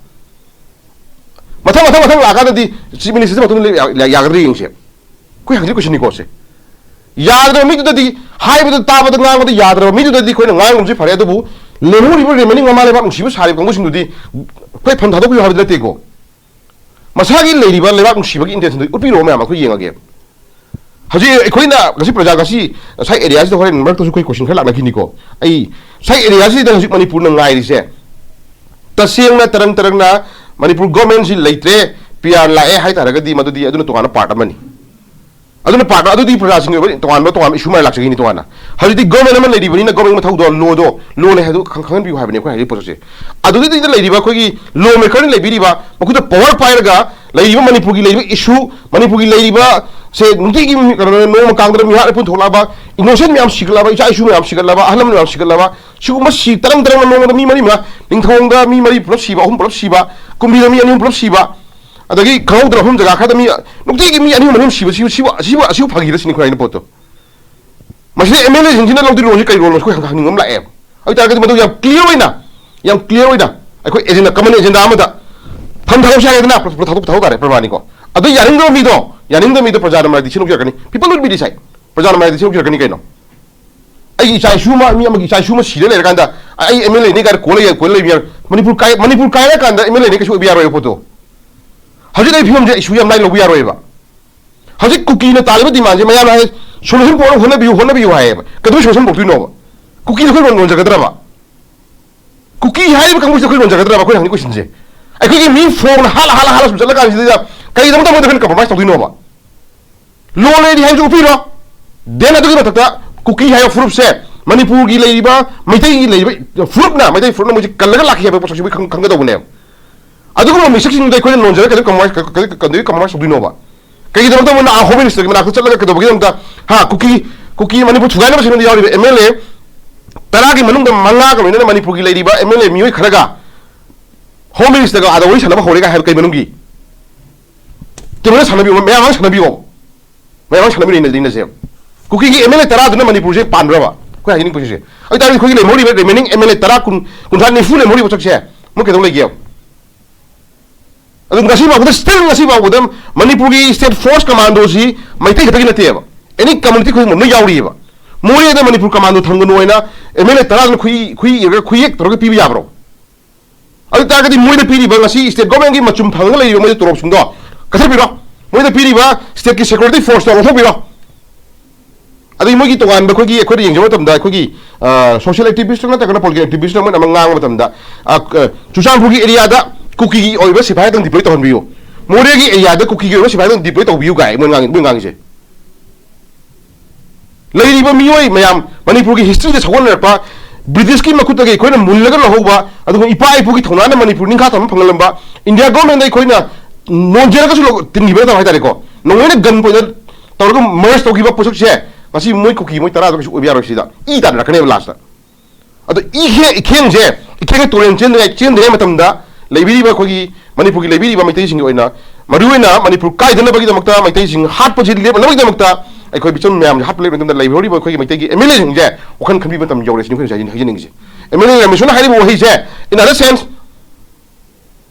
ꯃꯊꯪ, ꯃꯊꯪ, ꯃꯊꯪ ꯂꯥꯛꯑꯀꯥꯟꯗꯗꯤ ꯆꯤꯐ ꯃꯤꯅꯤꯁꯇꯔꯁꯤ ꯃꯇꯨꯡꯗ ꯂꯦꯞ-, ꯌꯥ-, ꯌꯥꯒꯗ꯭ꯔꯥ ꯌꯦꯡꯁꯦ꯫ ꯑꯩꯈꯣꯏ ꯍꯪꯖꯤꯛ ꯀꯣꯏꯁꯟꯅꯤꯀꯣ ꯁꯦ꯫ ꯌꯥꯗ꯭ꯔꯕ ꯃꯤꯗꯨꯗꯗꯤ, ꯍꯥꯏꯕꯗ, ꯇꯥꯕꯗ, ꯉꯥꯡꯕꯗ ꯌꯥꯗ꯭ꯔꯕ ꯃꯤꯗꯨꯗꯗꯤ ꯑꯩꯈꯣꯏꯅ ꯉꯥꯡꯒꯨꯝꯁꯤ ꯐꯔꯦ, ꯑꯗꯨꯕꯨ ꯂꯦꯝꯍꯧꯔꯤꯕ ꯔꯤꯃꯦꯅꯤꯡ ꯃꯃꯥ ꯂꯩꯕꯥꯛ ꯅꯨꯡꯁꯤꯕ ꯁꯥꯔꯤꯕ ꯀꯥꯡꯕꯨꯁꯤꯡꯗꯨꯗꯤ ꯑꯩꯈꯣꯏ ꯐꯟ ꯊꯥꯗꯣꯛꯄꯤꯌꯨ ꯍꯥꯏꯕꯗꯤ ꯅꯠꯇꯦꯀꯣ꯫ ꯃꯁꯥꯒꯤ ꯂꯩꯔꯤꯕ ꯂꯩꯕꯥꯛ ꯅꯨꯡꯁꯤꯕꯒꯤ ꯏꯟꯇꯦꯟꯁꯟꯗꯨ ꯎꯠꯄꯤꯔꯛꯑꯣ ꯃꯌꯥꯝ, ꯑꯩꯈꯣꯏ ꯌꯦꯡꯉꯒꯦ꯫ ꯍꯧꯖꯤꯛ ꯑꯩꯈꯣꯏꯅ ꯉꯁꯤ ꯄ꯭ꯔꯖꯥ ꯉꯁꯤ ꯉꯁꯥꯏ ꯑꯦꯔꯤꯌꯥꯁꯤꯗ ꯍꯣꯔꯦꯟ ꯃꯔꯛꯇꯁꯨ ꯑꯩꯈꯣꯏ ꯀꯣꯏꯁꯟ ꯈꯔ ꯂꯥꯛꯅꯈꯤꯅꯤꯀꯣ꯫ ꯑꯩ ꯉꯁꯥꯏ ꯑꯦꯔꯤꯌꯥꯁꯤꯗ ꯍꯧꯖꯤꯛ ꯃꯅꯤꯄꯨꯔꯅ ꯉꯥꯏꯔꯤꯁꯦ, ꯇꯁꯦꯡꯅ ꯇꯔꯪ ꯇꯔꯪꯅ ꯃꯅꯤꯄꯨꯔ ꯒꯣꯔꯃꯦꯟꯁꯤ ꯂꯩꯇ꯭ꯔꯦ, ꯄꯤ ꯑꯥꯔ ꯂꯥꯛꯑꯦ ꯍꯥꯏ ꯇꯥꯔꯒꯗꯤ ꯃꯗꯨꯗꯤ ꯑꯗꯨꯅ ꯇꯣꯉꯥꯟꯕ ꯄꯥꯔꯠ ꯑꯃꯅꯤ꯫ ꯑꯗꯨꯅ ꯄꯥꯔꯠ ꯑꯗꯨꯗꯤ ꯄ꯭ꯔꯖꯥꯁꯤꯡꯒꯤ ꯑꯣꯏꯕ ꯇꯣꯉꯥꯟꯕ ꯇꯣꯉꯥꯟꯕ ꯏꯁꯨ ꯃꯥꯏ ꯂꯥꯛꯆꯒꯅꯤ꯫ ꯇꯣꯉꯥꯟꯅ ꯍꯧꯖꯤꯛꯇꯤ ꯒꯣꯔꯃꯦꯟ ꯑꯃ ꯂꯩꯔꯤꯕꯅꯤꯅ ꯒꯣꯔꯃꯦꯟ ꯃꯊꯧꯗꯣ, ꯂꯣꯗꯣ, ꯂꯣꯅꯦ ꯍꯥꯏꯗꯨ ꯈꯪ- ꯈꯪꯍꯟꯕꯤꯌꯨ ꯍꯥꯏꯕꯅꯤ ꯑꯩꯈꯣꯏ ꯍꯥꯏꯔꯤꯕ ꯄꯣꯠꯁꯦ꯫ ꯑꯗꯨꯗꯩꯗ ꯂꯩꯔꯤꯕ ꯑꯩꯈꯣꯏꯒꯤ ꯂꯣ ꯃꯦꯀꯔꯅ ꯂꯩꯕꯤꯔꯤꯕ, ꯃꯈꯣꯏꯗ ꯄꯋꯥꯔ ꯄꯥꯏꯔꯒ ꯂꯩꯔꯤꯕ ꯃꯅꯤꯄꯨꯔꯒꯤ ꯂꯩꯔꯤꯕ ꯏꯁꯨ, ꯃꯅꯤꯄꯨꯔꯒꯤ ꯂꯩꯔꯤꯕ ꯁꯦ ꯅꯨꯡꯇꯤꯒꯤ ꯃꯤ- ꯀꯩꯅꯣ, ꯅꯣꯡꯃ ꯀꯥꯡꯗꯅ ꯃꯤꯍꯥꯠ ꯂꯦꯞꯐꯝ ꯊꯣꯛꯂꯛꯑꯕ, ꯏꯅꯣꯁꯦꯟ ꯃꯌꯥꯝ ꯁꯤꯒꯠꯂꯕ, ꯏꯆꯥ ꯏꯁꯨ ꯃꯌꯥꯝ ꯁꯤꯒꯠꯂꯕ, ꯑꯍꯜ ꯂꯃꯟ ꯃꯌꯥꯝ ꯁꯤꯒꯠꯂꯕ, ꯁꯤꯒꯨꯝꯕ ꯁꯤ ꯇꯔꯪ ꯇꯔꯪꯅ ꯅꯣꯡꯃꯗ ꯃꯤ ꯃꯔꯤ ꯃꯉꯥ, ꯅꯤꯡꯊꯧꯗ ꯃꯤ ꯃꯔꯤ ꯄꯨꯂꯞ ꯁꯤꯕ, ꯑꯍꯨꯝ ꯄꯨꯂꯞ ꯁꯤꯕ, ꯀꯨꯝꯕꯤꯗ ꯃꯤ ꯑꯅꯤ ꯑꯍꯨꯝ ꯄꯨꯂꯞ ꯁꯤꯕ, ꯑꯗꯒꯤ ꯈꯪꯍꯧꯗꯅ ꯃꯐꯝ ꯖꯒꯥ ꯈꯔꯗ ꯃꯤ ꯅꯨꯡꯇꯤꯒꯤ ꯃꯤ ꯑꯅꯤ ꯑꯍꯨꯝ ꯑꯅꯤ ꯑꯍꯨꯝ ꯁꯤꯕ, ꯁꯤꯕꯨ, ꯁꯤꯕꯨ, ꯑꯁꯤꯕꯨ, ꯑꯁꯤꯕꯨ ꯐꯥꯒꯤꯔ ꯁꯤꯅꯤ ꯑꯩꯈꯣꯏ ꯍꯥꯏꯅ ꯄꯣꯠꯇꯣ꯫ ꯃꯁꯤꯗ ꯑꯦꯝ ꯑꯦꯜ ꯑꯦꯁꯤꯡꯁꯤꯅ ꯂꯧꯗꯣꯏ ꯔꯣꯜꯁꯤ ꯀꯩ ꯔꯣꯜꯅꯣ ꯑꯩꯈꯣꯏ ꯍꯪ- ꯍꯪꯅꯤꯡꯕ ꯑꯃ ꯂꯥꯛꯑꯦꯕ꯫ ꯑꯗꯨ ꯑꯣꯏꯇꯥꯔꯒꯗꯤ ꯃꯗꯨ ꯌꯥꯝ ꯀ꯭ꯂꯤꯌꯥꯔ ꯑꯣꯏꯅ, ꯌꯥꯝ ꯀ꯭ꯂꯤꯌꯥꯔ ꯑꯣꯏꯅ ꯑꯩꯈꯣꯏ ꯑꯦꯖꯦꯟꯗꯥ, ꯀꯃꯟ ꯑꯦꯖꯦꯟꯗꯥ ꯑꯃꯗ ꯐꯝ ꯊꯥꯗꯣꯛꯁꯦ ꯍꯥꯏꯔꯦꯗꯅ, ꯄ꯭ꯔ-, ꯄ꯭ꯔ-, ꯊꯥꯗꯣꯛ-, ꯊꯥꯗꯣꯛ ꯇꯥꯔꯦ, ꯄ꯭ꯔꯃꯥꯅꯤꯀꯣ꯫ ꯑꯗꯨ ꯌꯥꯅꯤꯡꯗꯕ ꯃꯤꯗꯣ, ꯌꯥꯅꯤꯡꯗꯕ ꯃꯤꯗꯣ ꯄ꯭ꯔꯖꯥꯅ ꯃꯔꯥꯏꯗꯤ ꯁꯤꯟꯗꯣꯛꯆꯔꯛꯀꯅꯤ꯫ People will be decide. ꯄ꯭ꯔꯖꯥꯅ ꯃꯔꯥꯏꯗꯤ ꯁꯤꯟꯗꯣꯛꯆꯔꯛꯀꯅꯤ ꯀꯩꯅꯣ꯫ ꯑꯩꯒꯤ ꯏꯆꯥ ꯏꯁꯨ ꯑꯃ, ꯃꯤ ꯑꯃꯒꯤ ꯏꯆꯥ ꯏꯁꯨ ꯑꯃ ꯁꯤꯔ ꯂꯩꯔꯀꯥꯟꯗ ꯑꯩ ꯑꯦꯝ ꯑꯦꯜ ꯑꯦꯅꯤ ꯀꯥꯏꯅ ꯀꯣꯜꯂ ꯌꯦꯡ-, ꯀꯣꯜꯂ ꯂꯩꯕ ꯌꯥꯔꯣꯏ꯫ ꯃꯅꯤꯄꯨꯔ ꯀꯥꯏ-, ꯃꯅꯤꯄꯨꯔ ꯀꯥꯏꯔꯀꯥꯟꯗ ꯑꯦꯝ ꯑꯦꯜ ꯑꯦꯅꯤ ꯀꯩꯁꯨ ꯑꯣꯏꯕ ꯌꯥꯔꯣꯏꯕ ꯄꯣꯠꯇꯣ꯫ ꯍꯧꯖꯤꯛ ꯂꯩꯔꯤꯕ ꯐꯤꯕꯝꯁꯦ ꯏꯁꯨ ꯌꯥꯝ ꯂꯥꯏ ꯂꯧꯕ ꯌꯥꯔꯣꯏꯕ꯫ ꯍꯧꯖꯤꯛ ꯀꯨꯀꯤꯅ ꯇꯥꯜꯂꯤꯕ ꯗꯤꯃꯥꯟꯁꯦ ꯃꯌꯥꯝꯅ ꯍꯥꯏ, ꯁꯣꯂꯨꯁꯟ ꯄꯨꯔꯛꯅꯕ ꯍꯣꯠꯅꯕꯤꯌꯨ, ꯍꯣꯠꯅꯕꯤꯌꯨ ꯍꯥꯏꯌꯦꯕ꯫ ꯀꯩꯗꯧꯕꯩ ꯁꯣꯂꯨꯁꯟ ꯄꯨꯔꯛꯇꯣꯏꯅꯣꯕ? ꯀꯨꯀꯤꯗ ꯑꯩꯈꯣꯏ ꯂꯣꯟ ꯂꯣꯟꯖꯒꯗ꯭ꯔꯕ? ꯀꯨꯀꯤ ꯍꯥꯏꯔꯤꯕ ꯀꯥꯡꯕꯨꯁꯤꯗ ꯑꯩꯈꯣꯏ ꯂꯣꯟꯖꯒꯗ꯭ꯔꯕ? ꯑꯩꯈꯣꯏꯅ ꯍꯪꯅꯤꯡ ꯀꯣꯏꯁꯟꯁꯦ꯫ ꯑꯩꯈꯣꯏꯒꯤ ꯃꯤ ꯐꯣꯡꯅ ꯍꯥꯠꯂ, ꯍꯥꯠꯂ, ꯍꯥꯠꯂ ꯁꯨꯝ ꯆꯠꯂ ꯀꯥꯟꯁꯤꯗ ꯀꯩꯒꯤꯗꯃꯛꯇ ꯃꯣꯏꯗ ꯑꯩꯈꯣꯏꯅ ꯀꯝꯄ꯭ꯔꯣꯃꯥꯏꯁ ꯇꯧꯗꯣꯏꯅꯣꯕ? ꯂꯣꯟ ꯂꯩꯔꯤ ꯍꯥꯏꯕꯁꯨ ꯎꯠꯄꯤꯔꯣ꯫ Then ꯑꯗꯨꯒꯤ ꯃꯊꯛꯇ ꯀꯨꯀꯤ ꯍꯥꯏꯕ ꯐꯨꯔꯨꯞꯁꯦ ꯃꯅꯤꯄꯨꯔꯒꯤ ꯂꯩꯔꯤꯕ, ꯃꯩꯇꯩꯒꯤ ꯂꯩꯔꯤꯕ ꯐꯨꯔꯨꯞꯅ, ꯃꯩꯇꯩ ꯐꯨꯔꯨꯞꯅ ꯃꯣꯏꯁꯦ ꯀꯜꯂꯒ ꯂꯥꯛꯈꯤ ꯍꯥꯏꯕ ꯄꯣꯠꯁꯛꯁꯤ ꯃꯣꯏ ꯈꯪ-, ꯈꯪꯒꯗꯧꯕꯅꯦꯕ꯫ ꯑꯗꯨꯒꯨꯝꯕ ꯃꯤꯁꯛꯁꯤꯡꯗꯨꯗ ꯑꯩꯈꯣꯏꯅ ꯅꯣꯟꯖꯔꯒ ꯀꯩꯗꯧ ꯀꯃꯥꯏ-, ꯀ-, ꯀ-, ꯀ-, ꯀꯩꯗꯧ ꯀꯃꯥꯏꯅ ꯇꯧꯗꯣꯏꯅꯣꯕ? ꯀꯩꯒꯤꯗꯃꯛꯇ ꯃꯣꯏꯅ ꯑꯥ ꯍꯣꯝ ꯃꯤꯅꯤꯁꯇꯔꯒꯤ ꯃꯅꯥꯛꯇ ꯆꯠꯂꯒ ꯀꯩꯗꯧꯕꯒꯤꯗꯃꯛꯇ, ꯍꯥ, ꯀꯨꯀꯤ, ꯀꯨꯀꯤ ꯃꯅꯤꯄꯨꯔ ꯊꯨꯒꯥꯏꯅꯕ ꯁꯤꯟꯕꯗ ꯌꯥꯎꯔꯤꯕ ꯑꯦꯝ ꯑꯦꯜ ꯑꯦ ꯇꯔꯥꯒꯤ ꯃꯅꯨꯡꯗ ꯃꯉꯥꯒ ꯂꯣꯏꯅꯅ ꯃꯅꯤꯄꯨꯔꯒꯤ ꯂꯩꯔꯤꯕ ꯑꯦꯝ ꯑꯦꯜ ꯑꯦ ꯃꯤꯑꯣꯏ ꯈꯔꯒ ꯍꯣꯝ ꯃꯤꯅꯤꯁꯇꯔꯒ ꯑꯥꯗ ꯋꯥꯔꯤ ꯁꯥꯟꯅꯕ ꯍꯧꯔꯦꯒ ꯍꯥꯏꯕ ꯀꯩ ꯃꯅꯨꯡꯒꯤ? ꯇꯦꯕꯜꯗ ꯁꯥꯟꯅꯕꯤꯌꯣ, ꯃꯌꯥꯝ ꯑꯃ ꯁꯥꯟꯅꯕꯤꯌꯣ꯫ ꯃꯌꯥꯝ ꯑꯃ ꯁꯥꯟꯅꯕꯤꯔꯣ, ꯏꯟꯅꯁꯦꯕ꯫ ꯀꯨꯀꯤꯒꯤ ꯑꯦꯝ ꯑꯦꯜ ꯑꯦ ꯇꯔꯥꯗꯨꯅ ꯃꯅꯤꯄꯨꯔꯁꯦ ꯄꯥꯟꯕ꯭ꯔꯕ? ꯑꯩꯈꯣꯏ ꯍꯥꯏꯅꯤꯡꯕ ꯄꯣꯠꯁꯦ꯫ ꯑꯗꯨ ꯑꯣꯏꯇꯥꯔꯗꯤ ꯑꯩꯈꯣꯏꯒꯤ ꯂꯦꯝꯍꯧꯔꯤꯕ ꯔꯤꯃꯦꯅꯤꯡ ꯑꯦꯝ ꯑꯦꯜ ꯑꯦ ꯇꯔꯥ, ꯀꯨꯟ, ꯀꯨꯟꯊ꯭ꯔꯥ, ꯅꯤꯐꯨ ꯂꯦꯝꯍꯧꯔꯤꯕ ꯄꯣꯠꯁꯛꯁꯦ ꯃꯣꯏ ꯀꯩꯗꯧ ꯂꯩꯒꯦꯕ? ꯑꯗꯨ ꯉꯁꯤ ꯐꯥꯎꯕꯗ, still ꯉꯁꯤ ꯐꯥꯎꯕꯗ ꯃꯅꯤꯄꯨꯔꯒꯤ state force commandoꯁꯤ ꯃꯩꯇꯩ ꯈꯛꯇꯒꯤ ꯅꯠꯇꯦꯕ, any community ꯈꯨꯗꯤꯡꯃꯛ ꯂꯣꯏ ꯌꯥꯎꯔꯤꯑꯕ꯫ ꯃꯣꯔꯦꯗ ꯃꯅꯤꯄꯨꯔ commando ꯊꯝꯒꯅꯨ ꯍꯥꯏꯅ ꯑꯦꯝ ꯑꯦꯜ ꯑꯦ ꯇꯔꯥꯗꯨꯅ ꯈꯨꯏ, ꯈꯨꯏ ꯏꯔꯒ ꯈꯨꯌꯦꯛ ꯇꯧꯔꯒ ꯄꯤꯕ ꯌꯥꯕ꯭ꯔꯣ? ꯑꯗꯨ ꯇꯥꯔꯒꯗꯤ ꯃꯣꯏꯗ ꯄꯤꯔꯤꯕ ꯉꯁꯤ state governmentꯀꯤ ꯃꯆꯨꯝ ꯐꯪꯉꯒ ꯂꯩꯔꯤꯕ ꯃꯣꯏꯗ ꯇꯣꯂꯣꯞꯁꯤꯡꯗꯣ ꯀꯛꯊꯠꯄꯤꯔꯣ꯫ ꯃꯣꯏꯗ ꯄꯤꯔꯤꯕ stateꯀꯤ security forceꯇꯣ ꯂꯧꯊꯣꯛꯄꯤꯔꯣ꯫ ꯑꯗꯒꯤ ꯃꯣꯏꯒꯤ ꯇꯣꯉꯥꯟꯕ ꯑꯩꯈꯣꯏꯒꯤ, ꯑꯩꯈꯣꯏꯅ ꯌꯦꯡꯖꯕ ꯃꯇꯝꯗ ꯑꯩꯈꯣꯏꯒꯤ, ꯑ, social activist ꯅꯠꯇ꯭ꯔꯒꯅ political activist ꯑꯃꯅ ꯑꯃ ꯉꯥꯡꯕ ꯃꯇꯝꯗ, ꯑ, ꯑ, ꯆꯨꯔꯆꯥꯟꯄꯨꯔꯒꯤ areaꯗ ꯀꯨꯀꯤꯒꯤ ꯑꯣꯏꯕ ꯁꯤꯐꯥꯏꯗꯪ deploy ꯇꯧꯍꯟꯕꯤꯌꯨ, ꯃꯣꯔꯦꯒꯤ areaꯗ ꯀꯨꯀꯤꯒꯤ ꯑꯣꯏꯕ ꯁꯤꯐꯥꯏꯗꯪ deploy ꯇꯧꯕꯤꯌꯨ ꯀꯥꯏ ꯃꯣꯏ ꯉꯥꯡ-, ꯃꯣꯏ ꯉꯥꯡꯉꯤꯁꯦ꯫ ꯂꯩꯔꯤꯕ ꯃꯤꯑꯣꯏ ꯃꯌꯥꯝ, ꯃꯅꯤꯄꯨꯔꯒꯤ ꯍꯤꯁꯇ꯭ꯔꯤꯗ ꯁꯧꯒꯠꯅꯔꯛꯄ, ꯕ꯭ꯔꯤꯇꯤꯁꯀꯤ ꯃꯈꯨꯠꯇꯒꯤ ꯑꯩꯈꯣꯏꯅ ꯃꯨꯜꯂꯒ ꯂꯧꯍꯧꯕ, ꯑꯗꯨꯒ ꯏꯄꯥ ꯏꯄꯨꯒꯤ ꯊꯧꯅꯥꯅ ꯃꯅꯤꯄꯨꯔ ꯅꯤꯡꯈꯥ ꯊꯝꯕ ꯐꯪꯍꯜꯂꯝꯕ, ꯏꯟꯗꯤꯌꯥ ꯒꯣꯔꯃꯦꯟꯗ ꯑꯩꯈꯣꯏꯅ ꯅꯣꯟꯖꯔꯒꯁꯨ ꯂꯧ-, ꯇꯤꯟꯈꯤꯕ ꯅꯠꯇꯕ ꯍꯥꯏꯇꯥꯔꯦꯀꯣ, ꯅꯣꯡꯃꯩꯅ ꯒꯟ ꯄꯣꯏꯟꯗ ꯇꯧꯔꯒ ꯃꯔꯁ ꯇꯧꯈꯤꯕ ꯄꯣꯠꯁꯛꯁꯦ ꯉꯁꯤ ꯃꯣꯏ ꯀꯨꯀꯤ ꯃꯣꯏ ꯇꯔꯥꯗ ꯀꯩꯁꯨ ꯑꯣꯏꯕ ꯌꯥꯔꯣꯏ꯫ ꯁꯤꯗ ꯏ ꯇꯥꯟꯅꯔꯛꯀꯅꯦꯕ ꯂꯥꯁꯇ꯫ ꯑꯗꯣ ꯏꯈꯦ-, ꯏꯈꯦꯡꯁꯦ, ꯏꯈꯦꯡꯒꯤ ꯇꯨꯔꯦꯜ ꯆꯦꯟꯗ꯭ꯔꯤꯉꯩ, ꯆꯦꯟꯗ꯭ꯔꯤꯉꯩ ꯃꯇꯝꯗ ꯂꯩꯕꯤꯔꯤꯕ ꯑꯩꯈꯣꯏꯒꯤ ꯃꯅꯤꯄꯨꯔꯒꯤ ꯂꯩꯕꯤꯔꯤꯕ ꯃꯩꯇꯩꯁꯤꯡꯒꯤ ꯑꯣꯏꯅ, ꯃꯔꯨꯑꯣꯏꯅ ꯃꯅꯤꯄꯨꯔ ꯀꯥꯏꯗꯅꯕꯒꯤꯗꯃꯛꯇ, ꯃꯩꯇꯩꯁꯤꯡ ꯍꯥꯠꯄꯁꯤ ꯂꯦꯞꯅꯕꯒꯤꯗꯃꯛꯇ ꯑꯩꯈꯣꯏ ꯃꯤꯆꯝ ꯃꯌꯥꯝꯁꯦ ꯍꯥꯠꯄ ꯂꯦꯞꯅꯕ ꯃꯇꯝꯗ ꯂꯩꯍꯧꯔꯤꯕ ꯑꯩꯈꯣꯏꯒꯤ ꯃꯩꯇꯩꯒꯤ ꯑꯦꯝ ꯑꯦꯜ ꯑꯦꯁꯤꯡꯁꯦ ꯋꯥꯈꯜ ꯈꯟꯕꯤꯕ ꯃꯇꯝ ꯌꯧꯔꯦ ꯁꯤꯅꯤ ꯑꯩꯈꯣꯏꯅ ꯉꯁꯥꯏ ꯍꯥꯏꯖꯅꯤꯡꯉꯤꯁꯦ꯫ ꯑꯦꯝ ꯑꯦꯜ ꯑꯦ ꯔꯥꯃꯦꯁꯣꯔꯅ ꯍꯥꯏꯔꯤꯕ ꯋꯥꯍꯩꯁꯦ, in other sense,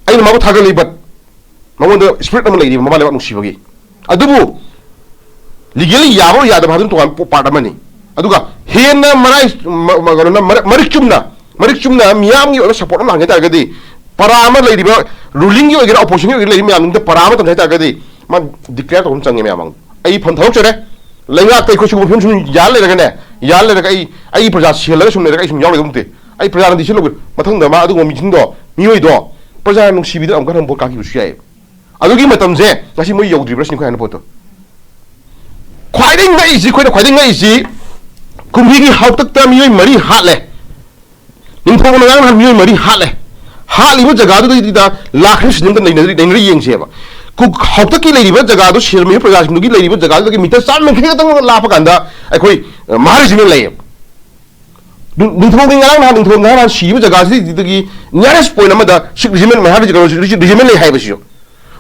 ꯑꯩꯅ ꯃꯥꯕꯨ ꯊꯥꯒꯠꯂꯤ, but ꯃꯉꯣꯟꯗ ꯁ꯭ꯄꯤꯔꯤꯠ ꯑꯃ ꯂꯩꯔꯤꯕ ꯃꯃꯥ ꯂꯩꯕꯥꯛ ꯅꯨꯡꯁꯤꯕꯒꯤ꯫ ꯑꯗꯨꯕꯨ ꯂꯤꯒꯦꯜꯂꯤ ꯌꯥꯕ ꯌꯥꯗꯕ ꯍꯥꯏꯕꯗꯨ ꯇꯣꯉꯥꯟꯕ ꯄꯥꯔꯠ ꯑꯃꯅꯤ꯫ ꯑꯗꯨꯒ ꯍꯦꯟꯅ ꯃꯔꯥꯏ-, ꯃ-, ꯃ-, ꯀꯩꯅꯣꯅ ꯃꯔ-, ꯃꯔꯤꯛ ꯆꯨꯝꯅ, ꯃꯔꯤꯛ ꯆꯨꯝꯅ ꯃꯤꯌꯥꯝꯒꯤ ꯑꯣꯏꯕ ꯁꯄꯣꯔꯠ ꯑꯃ ꯂꯥꯛꯍꯟꯒꯦ ꯍꯥꯏ ꯇꯥꯔꯒꯗꯤ, ꯄꯔꯥ ꯑꯃ ꯂꯩꯔꯤꯕ, ꯔꯨꯂꯤꯡꯒꯤ ꯑꯣꯏꯒꯦꯔꯥ ꯑꯣꯄꯣꯖꯤꯁꯟꯒꯤ ꯑꯣꯏꯒꯦꯔꯥ ꯂꯩꯔꯤꯕ ꯃꯌꯥꯝꯗꯨꯗ ꯄꯔꯥ ꯑꯃ ꯇꯝꯒꯦ ꯍꯥꯏ ꯇꯥꯔꯒꯗꯤ, ꯃꯥ ꯗꯤꯀ꯭ꯂꯦꯌꯔ ꯇꯧꯕ ꯑꯃ ꯆꯪꯉꯦ ꯃꯌꯥꯝ ꯃꯥꯡꯗ꯫ ꯑꯩ ꯐꯝ ꯊꯥꯗꯣꯛꯆꯔꯦ, ꯂꯩꯉꯥꯛꯇ ꯑꯩꯈꯣꯏ ꯁꯤꯒꯨꯝꯕ ꯐꯤꯕꯝ ꯁꯨꯝ ꯌꯥꯜ ꯂꯩꯔꯒꯅꯦ, ꯌꯥꯜ ꯂꯩꯔꯒ ꯑꯩ, ꯑꯩꯒꯤ ꯄ꯭ꯔꯖꯥ ꯁꯤꯍꯜꯂꯒ ꯁꯨꯝ ꯂꯩꯔꯒ ꯑꯩ ꯁꯨꯝ ꯌꯥꯎꯔꯣꯏꯗꯧ ꯅꯠꯇꯦ꯫ ꯑꯩ ꯄ꯭ꯔꯖꯥꯅ decision ꯂꯧꯕ ꯃꯊꯪꯗ ꯃꯥ ꯑꯗꯨꯒꯨꯝꯕ ꯃꯤꯁꯤꯡꯗꯣ, ꯃꯤꯑꯣꯏꯗꯣ ꯄ꯭ꯔꯖꯥꯅ ꯅꯨꯡꯁꯤꯕꯤꯗꯅ ꯑꯃꯨꯛꯀ ꯍꯟꯅ ꯚꯣꯠ ꯀꯥꯈꯤꯕꯁꯨ ꯌꯥꯏꯌꯦꯕ꯫ ꯑꯗꯨꯒꯤ ꯃꯇꯝꯁꯦ ꯉꯁꯤ ꯃꯣꯏ ꯌꯧꯗ꯭ꯔꯤꯕ꯭ꯔꯥ ꯁꯤꯅꯤ ꯑꯩꯈꯣꯏ ꯍꯥꯏꯅ ꯄꯣꯠꯇꯣ꯫ ꯈ꯭ꯋꯥꯏꯗꯒꯤ ꯉꯛꯏꯁꯤ, ꯑꯩꯈꯣꯏꯅ ꯈ꯭ꯋꯥꯏꯗꯒꯤ ꯉꯛꯏꯁꯤ, ꯀꯨꯝꯕꯤꯒꯤ ꯍꯥꯎꯇꯛꯇ ꯃꯤꯑꯣꯏ ꯃꯔꯤ ꯍꯥꯠꯂꯦ꯫ ꯅꯤꯡꯊꯧꯅ ꯉꯔꯥꯡ ꯅꯍꯥꯟ ꯃꯤꯑꯣꯏ ꯃꯔꯤ ꯍꯥꯠꯂꯦ꯫ ꯍꯥꯠꯂꯤꯕ ꯖꯒꯥꯗꯨꯗꯩꯗꯨꯗ ꯂꯥꯛꯈ꯭ꯔꯤꯕ ꯁꯤꯖꯟꯗ ꯅꯩꯅꯔꯤ, ꯅꯩꯅꯔꯤ ꯌꯦꯡꯁꯦꯕ꯫ ꯀꯨ-, ꯍꯥꯎꯇꯛꯀꯤ ꯂꯩꯔꯤꯕ ꯖꯒꯥꯗꯨ, ꯁꯤꯔꯝꯃꯤꯕ ꯄ꯭ꯔꯖꯥꯁꯤꯡꯗꯨꯒꯤ ꯂꯩꯔꯤꯕ ꯖꯒꯥꯗꯨꯗꯒꯤ ꯃꯤꯇꯔ ꯆꯥꯝ ꯌꯥꯡꯈꯩ ꯈꯛꯇꯪ ꯂꯥꯞꯄ ꯀꯥꯟꯗ ꯑꯩꯈꯣꯏ, ꯑ, ꯃꯍꯥ ꯔꯦꯖꯤꯃꯦꯟ ꯂꯩꯌꯦꯕ꯫ ꯅꯤꯡ-, ꯅꯤꯡꯊꯧꯒꯤ ꯉꯔꯥꯡ ꯅꯍꯥꯟ, ꯅꯤꯡꯊꯧ ꯉꯔꯥꯡ ꯅꯍꯥꯟ ꯁꯤꯈꯤꯕ ꯖꯒꯥꯁꯤꯗꯒꯤ nearest point ꯑꯃꯗ ꯁꯤꯈ ꯔꯦꯖꯤꯃꯦꯟ, ꯃꯍꯥ ꯔꯦꯖꯤ-, ꯀꯩꯅꯣ, ꯔꯦꯖꯤ-, ꯔꯦꯖꯤꯃꯦꯟ ꯂꯩ ꯍꯥꯏꯕꯁꯤꯁꯨ꯫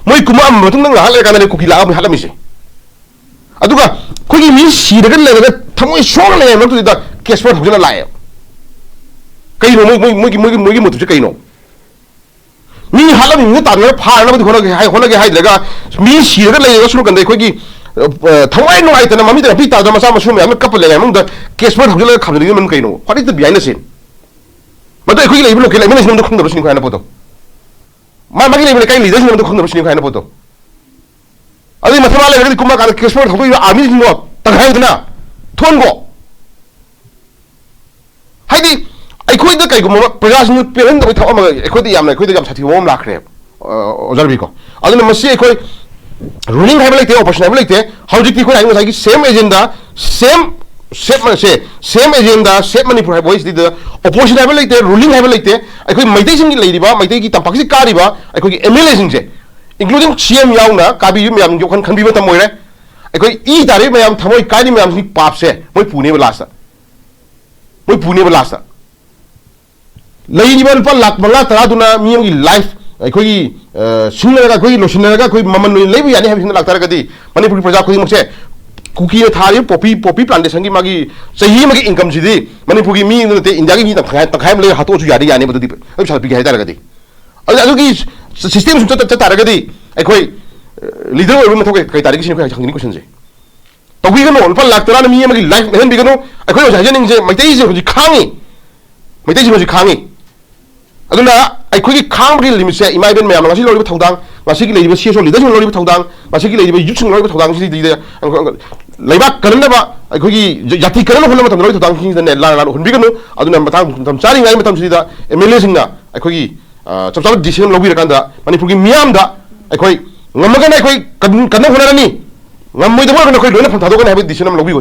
ꯃꯣꯏ ꯀꯨꯝꯃꯛꯑꯕ ꯃꯇꯨꯡꯗ ꯉꯥꯏꯍꯥꯛ ꯂꯩꯔꯀꯥꯟꯗꯅꯦ ꯀꯨꯀꯤ ꯂꯥꯛꯑꯒ ꯃꯣꯏ ꯍꯥꯠꯂꯝꯃꯤꯁꯦ꯫ ꯑꯗꯨꯒ ꯑꯩꯈꯣꯏꯒꯤ ꯃꯤ ꯁꯤꯔꯒ ꯂꯩꯔꯒ ꯊꯃꯣꯏ ꯁꯣꯛꯅ ꯂꯩꯔꯕ ꯃꯇꯨꯡꯗ ꯀꯦꯁ ꯐꯥꯏꯜ ꯍꯧꯖꯤꯜꯂ ꯂꯥꯛꯑꯦꯕ꯫ ꯀꯩꯅꯣ ꯃꯣꯏ, ꯃꯣꯏ, ꯃꯣꯏꯒꯤ, ꯃꯣꯏꯒꯤ, ꯃꯣꯏꯒꯤ ꯃꯣꯇꯤꯚꯁꯦ ꯀꯩꯅꯣ? ꯃꯤ ꯍꯥꯠꯂꯝꯃꯤꯕꯅ ꯇꯥꯟꯅꯔꯒ ꯐꯥꯅꯕꯗꯤ ꯍꯣꯠꯅꯒꯦ ꯍꯥꯏ-, ꯍꯣꯠꯅꯒꯦ ꯍꯥꯏꯗ꯭ꯔꯒ, ꯃꯤ ꯁꯤꯔꯒ ꯂꯩꯔꯒ ꯁꯣꯝ ꯅꯥꯀꯟꯗ ꯑꯩꯈꯣꯏꯒꯤ, ꯑ, ꯊꯋꯥꯏ ꯅꯨꯡꯉꯥꯏꯇꯅ ꯃꯃꯤꯠꯇ ꯃꯄꯤ ꯇꯥꯗꯅ ꯃꯆꯥ ꯃꯁꯨ ꯃꯌꯥꯝꯅ ꯀꯞꯄ ꯂꯩꯔꯤꯉꯩ ꯃꯅꯨꯡꯗ ꯀꯦꯁ ꯐꯥꯏꯜ ꯍꯧꯖꯤꯜꯂꯒ ꯈꯥꯝꯖꯤꯜꯂꯤꯗꯨꯅ ꯀꯩꯅꯣ? What is the behind the scene? ꯃꯗꯨ ꯑꯩꯈꯣꯏꯒꯤ ꯂꯩꯕ ꯂꯣꯀꯦꯜ ꯑꯦꯝ ꯑꯦꯜ ꯑꯦꯁꯤꯡ ꯑꯃꯗ ꯈꯪꯗꯕ ꯁꯤꯅꯤ ꯑꯩꯈꯣꯏ ꯍꯥꯏꯅ ꯄꯣꯠꯇꯣ꯫ ꯃꯥ-, ꯃꯥꯒꯤ ꯂꯩꯕ ꯂꯩꯀꯥꯏ ꯂꯤꯗꯔꯁꯤꯡ ꯑꯃꯗ ꯈꯪꯗꯕ ꯁꯤꯅꯤ ꯑꯩꯈꯣꯏ ꯍꯥꯏꯅ ꯄꯣꯠꯇꯣ꯫ ꯑꯗꯨꯒꯤ ꯃꯊꯧ ꯂꯩꯔꯒꯗꯤ ꯀꯨꯝꯃꯀꯥꯟꯗ ꯀꯦꯁ ꯐꯥꯏꯜ ꯍꯧꯗꯣꯛꯏꯕ ꯑꯥꯔꯃꯤꯁꯤꯡꯗꯣ ꯇꯪꯈꯥꯏꯗꯨꯅ ꯊꯣꯟꯈꯣ꯫ ꯍꯥꯏꯗꯤ ꯑꯩꯈꯣꯏꯗ ꯀꯩꯒꯨꯝꯕ ꯄ꯭ꯔꯖꯥꯁꯤꯡꯗꯨ ꯄꯦꯜꯍꯟꯗꯕꯒꯤ ꯊꯕꯛ ꯑꯃ ꯑꯩꯈꯣꯏꯗ ꯌꯥꯝꯅ, ꯑꯩꯈꯣꯏꯗ ꯌꯥꯝ ꯁꯥꯊꯤꯕ ꯑꯃ ꯂꯥꯛꯈ꯭ꯔꯦꯕ, ꯑ, ꯑꯣꯖꯥ ꯔꯕꯤꯀꯣ꯫ ꯑꯗꯨꯅ ꯃꯁꯤ ꯑꯩꯈꯣꯏ ꯔꯨꯂꯤꯡ ꯍꯥꯏꯕ ꯂꯩꯇꯦ, ꯑꯣꯄꯣꯖꯤꯁꯟ ꯍꯥꯏꯕ ꯂꯩꯇꯦ꯫ ꯍꯧꯖꯤꯛꯇꯤ ꯑꯩꯈꯣꯏꯅ ꯍꯥꯏ ꯉꯁꯥꯏꯒꯤ same agenda, same ꯁꯦꯞ ꯁꯦ ꯁꯦꯝ ꯑꯦꯖꯦꯟꯗꯥ, ꯁꯦꯞ ꯃꯅꯤꯄꯨꯔ ꯍꯥꯏꯕ ꯋꯥꯍꯩꯁꯤꯗ ꯑꯣꯄꯣꯖꯤꯁꯟ ꯍꯥꯏꯕ ꯂꯩꯇꯦ, ꯔꯨꯂꯤꯡ ꯍꯥꯏꯕ ꯂꯩꯇꯦ꯫ ꯑꯩꯈꯣꯏ ꯃꯩꯇꯩꯁꯤꯡꯒꯤ ꯂꯩꯔꯤꯕ, ꯃꯩꯇꯩꯒꯤ ꯇꯝꯄꯥꯛꯁꯤ ꯀꯥꯔꯤꯕ ꯑꯩꯈꯣꯏꯒꯤ ꯑꯦꯝ ꯑꯦꯜ ꯑꯦꯁꯤꯡꯁꯦ, ꯏꯟꯀ꯭ꯂꯨꯗꯤꯡ ꯁꯤ ꯑꯦꯝ ꯌꯥꯎꯅ, ꯀꯥꯕꯤꯔꯤꯕ ꯃꯌꯥꯝꯒꯤ ꯋꯥꯈꯜ ꯈꯟꯕꯤꯕ ꯃꯇꯝ ꯑꯣꯏꯔꯦ꯫ ꯑꯩꯈꯣꯏ ꯏ ꯇꯥꯔꯤꯕ ꯃꯌꯥꯝ, ꯊꯃꯣꯏ ꯀꯥꯏꯔꯤꯕ ꯃꯌꯥꯝꯁꯤꯒꯤ ꯄꯥꯞꯁꯦ ꯃꯣꯏ ꯄꯨꯅꯦꯕ ꯂꯥꯁꯇ, ꯃꯣꯏ ꯄꯨꯅꯦꯕ ꯂꯥꯁꯇ꯫ ꯂꯩꯔꯤꯕ ꯂꯨꯄꯥ ꯂꯥꯈ ꯃꯉꯥ ꯇꯔꯥꯗꯨꯅ ꯃꯤ ꯑꯃꯒꯤ ꯂꯥꯏꯐ ꯑꯩꯈꯣꯏꯒꯤ, ꯑ, ꯁꯤꯡꯅꯔꯒ, ꯑꯩꯈꯣꯏꯒꯤ ꯂꯣꯏꯁꯤꯟꯅꯔꯒ, ꯑꯩꯈꯣꯏ ꯃꯃꯜ ꯑꯣꯏꯅ ꯂꯩꯕ ꯌꯥꯅꯤ ꯍꯥꯏꯕꯁꯤꯅ ꯂꯥꯛꯇꯥꯔꯒꯗꯤ, ꯃꯅꯤꯄꯨꯔꯒꯤ ꯄ꯭ꯔꯖꯥ ꯈꯨꯗꯤꯡꯃꯛꯁꯦ ꯀꯨꯀꯤꯅ ꯊꯥꯔꯤꯕ ꯄꯣꯄꯤ, ꯄꯣꯄꯤ ꯄ꯭ꯂꯥꯟꯇꯦꯁꯟꯒꯤ ꯃꯥꯒꯤ ꯆꯍꯤ ꯑꯃꯒꯤ ꯏꯟꯀꯝꯁꯤꯗꯤ ꯃꯅꯤꯄꯨꯔꯒꯤ ꯃꯤ ꯅꯠꯇꯦ, ꯏꯟꯗꯤꯌꯥꯒꯤ ꯃꯤ ꯇꯪꯈꯥꯏ, ꯇꯪꯈꯥꯏ ꯑꯃ ꯂꯩꯔ ꯍꯥꯠꯇꯣꯛꯑꯁꯨ ꯌꯥꯗꯤ ꯌꯥꯅꯤ, ꯃꯗꯨꯗꯤ ꯑꯗꯨ ꯄꯩꯁꯥ ꯄꯤꯒꯦ ꯍꯥꯏꯇꯥꯔꯒꯗꯤ꯫ ꯑꯗꯨ, ꯑꯗꯨꯒꯤ ꯁꯤꯁꯇꯦꯝ ꯁꯨꯝ ꯆꯠ, ꯆꯠ ꯇꯥꯔꯒꯗꯤ ꯑꯩꯈꯣꯏ, ꯑ, ꯂꯤꯗꯔ ꯑꯣꯏꯕꯒꯤ ꯃꯊꯧ ꯀꯩ, ꯀꯩ ꯇꯥꯔꯤꯒꯦ ꯁꯤꯅꯤ ꯑꯩꯈꯣꯏ ꯍꯪꯅꯤꯡꯉꯤ ꯀꯣꯏꯁꯟꯁꯦ꯫ ꯇꯧꯕꯤꯒꯅꯨ, ꯂꯨꯄꯥ ꯂꯥꯈ ꯇꯔꯥꯅ ꯃꯤ ꯑꯃꯒꯤ ꯂꯥꯏꯐ ꯂꯩꯍꯟꯕꯤꯒꯅꯨ꯫ ꯑꯩꯈꯣꯏ ꯍꯧꯖꯤꯛ ꯍꯥꯏꯖꯅꯤꯡꯉꯤꯁꯦ, ꯃꯩꯇꯩꯁꯤꯡ ꯍꯧꯖꯤꯛ ꯈꯥꯡꯉꯤ, ꯃꯩꯇꯩꯁꯤꯡ ꯍꯧꯖꯤꯛ ꯈꯥꯡꯉꯤ꯫ ꯑꯗꯨꯅ ꯑꯩꯈꯣꯏꯒꯤ ꯈꯥꯡꯕꯒꯤ ꯂꯤꯃꯤꯠꯁꯦ, ꯏꯃꯥ ꯏꯕꯦꯟ ꯃꯌꯥꯝꯅ ꯉꯁꯤ ꯂꯧꯔꯤꯕ ꯊꯧꯗꯥꯡ, ꯉꯁꯤꯒꯤ ꯂꯩꯔꯤꯕ ꯁꯤ ꯑꯦꯁ ꯑꯣ ꯂꯤꯗꯔꯁꯤꯡꯅ ꯂꯧꯔꯤꯕ ꯊꯧꯗꯥꯡ, ꯉꯁꯤꯒꯤ ꯂꯩꯔꯤꯕ ꯌꯨꯠꯁꯤꯡꯅ ꯂꯧꯔꯤꯕ ꯊꯧꯗꯥꯡꯁꯤꯗꯤ ꯂꯩꯕꯥꯛ ꯀꯟꯅꯅꯕ, ꯑꯩꯈꯣꯏꯒꯤ ꯖ-, ꯖꯥꯇꯤ ꯀꯟꯅꯅꯕ ꯍꯣꯠꯅꯕ ꯃꯇꯝꯗ ꯂꯧꯔꯤꯕ ꯊꯧꯗꯥꯡꯁꯤꯡꯁꯤꯗꯅꯦ ꯂꯥꯟꯅ ꯂꯥꯟꯅ ꯎꯍꯟꯕꯤꯒꯅꯨ꯫ ꯑꯗꯨꯅ ꯃꯇꯥꯡ ꯃꯇꯝ ꯆꯥꯔꯤꯉꯩ ꯃꯇꯝꯁꯤꯗ ꯑꯦꯝ ꯑꯦꯜ ꯑꯦꯁꯤꯡꯅ ꯑꯩꯈꯣꯏꯒꯤ, ꯑ, ꯆꯞ ꯆꯥꯕ ꯗꯤꯁꯤꯖꯟ ꯂꯧꯕꯤꯔꯀꯥꯟꯗ ꯃꯅꯤꯄꯨꯔꯒꯤ ꯃꯤꯌꯥꯝꯗ ꯑꯩꯈꯣꯏ ꯉꯝꯃꯒꯅ ꯑꯩꯈꯣꯏ ꯀꯟ-, ꯀꯟꯅ ꯍꯣꯠꯅꯔꯅꯤ, ꯉꯝꯃꯣꯏꯗꯕ ꯑꯣꯏꯔꯒꯅ ꯑꯩꯈꯣꯏ ꯂꯣꯏꯅ ꯐꯝ ꯊꯥꯗꯣꯛꯀꯅꯤ ꯍꯥꯏꯕ ꯗꯤꯁꯤꯖꯟ ꯑꯃ ꯂꯧꯕꯤꯌꯨ꯫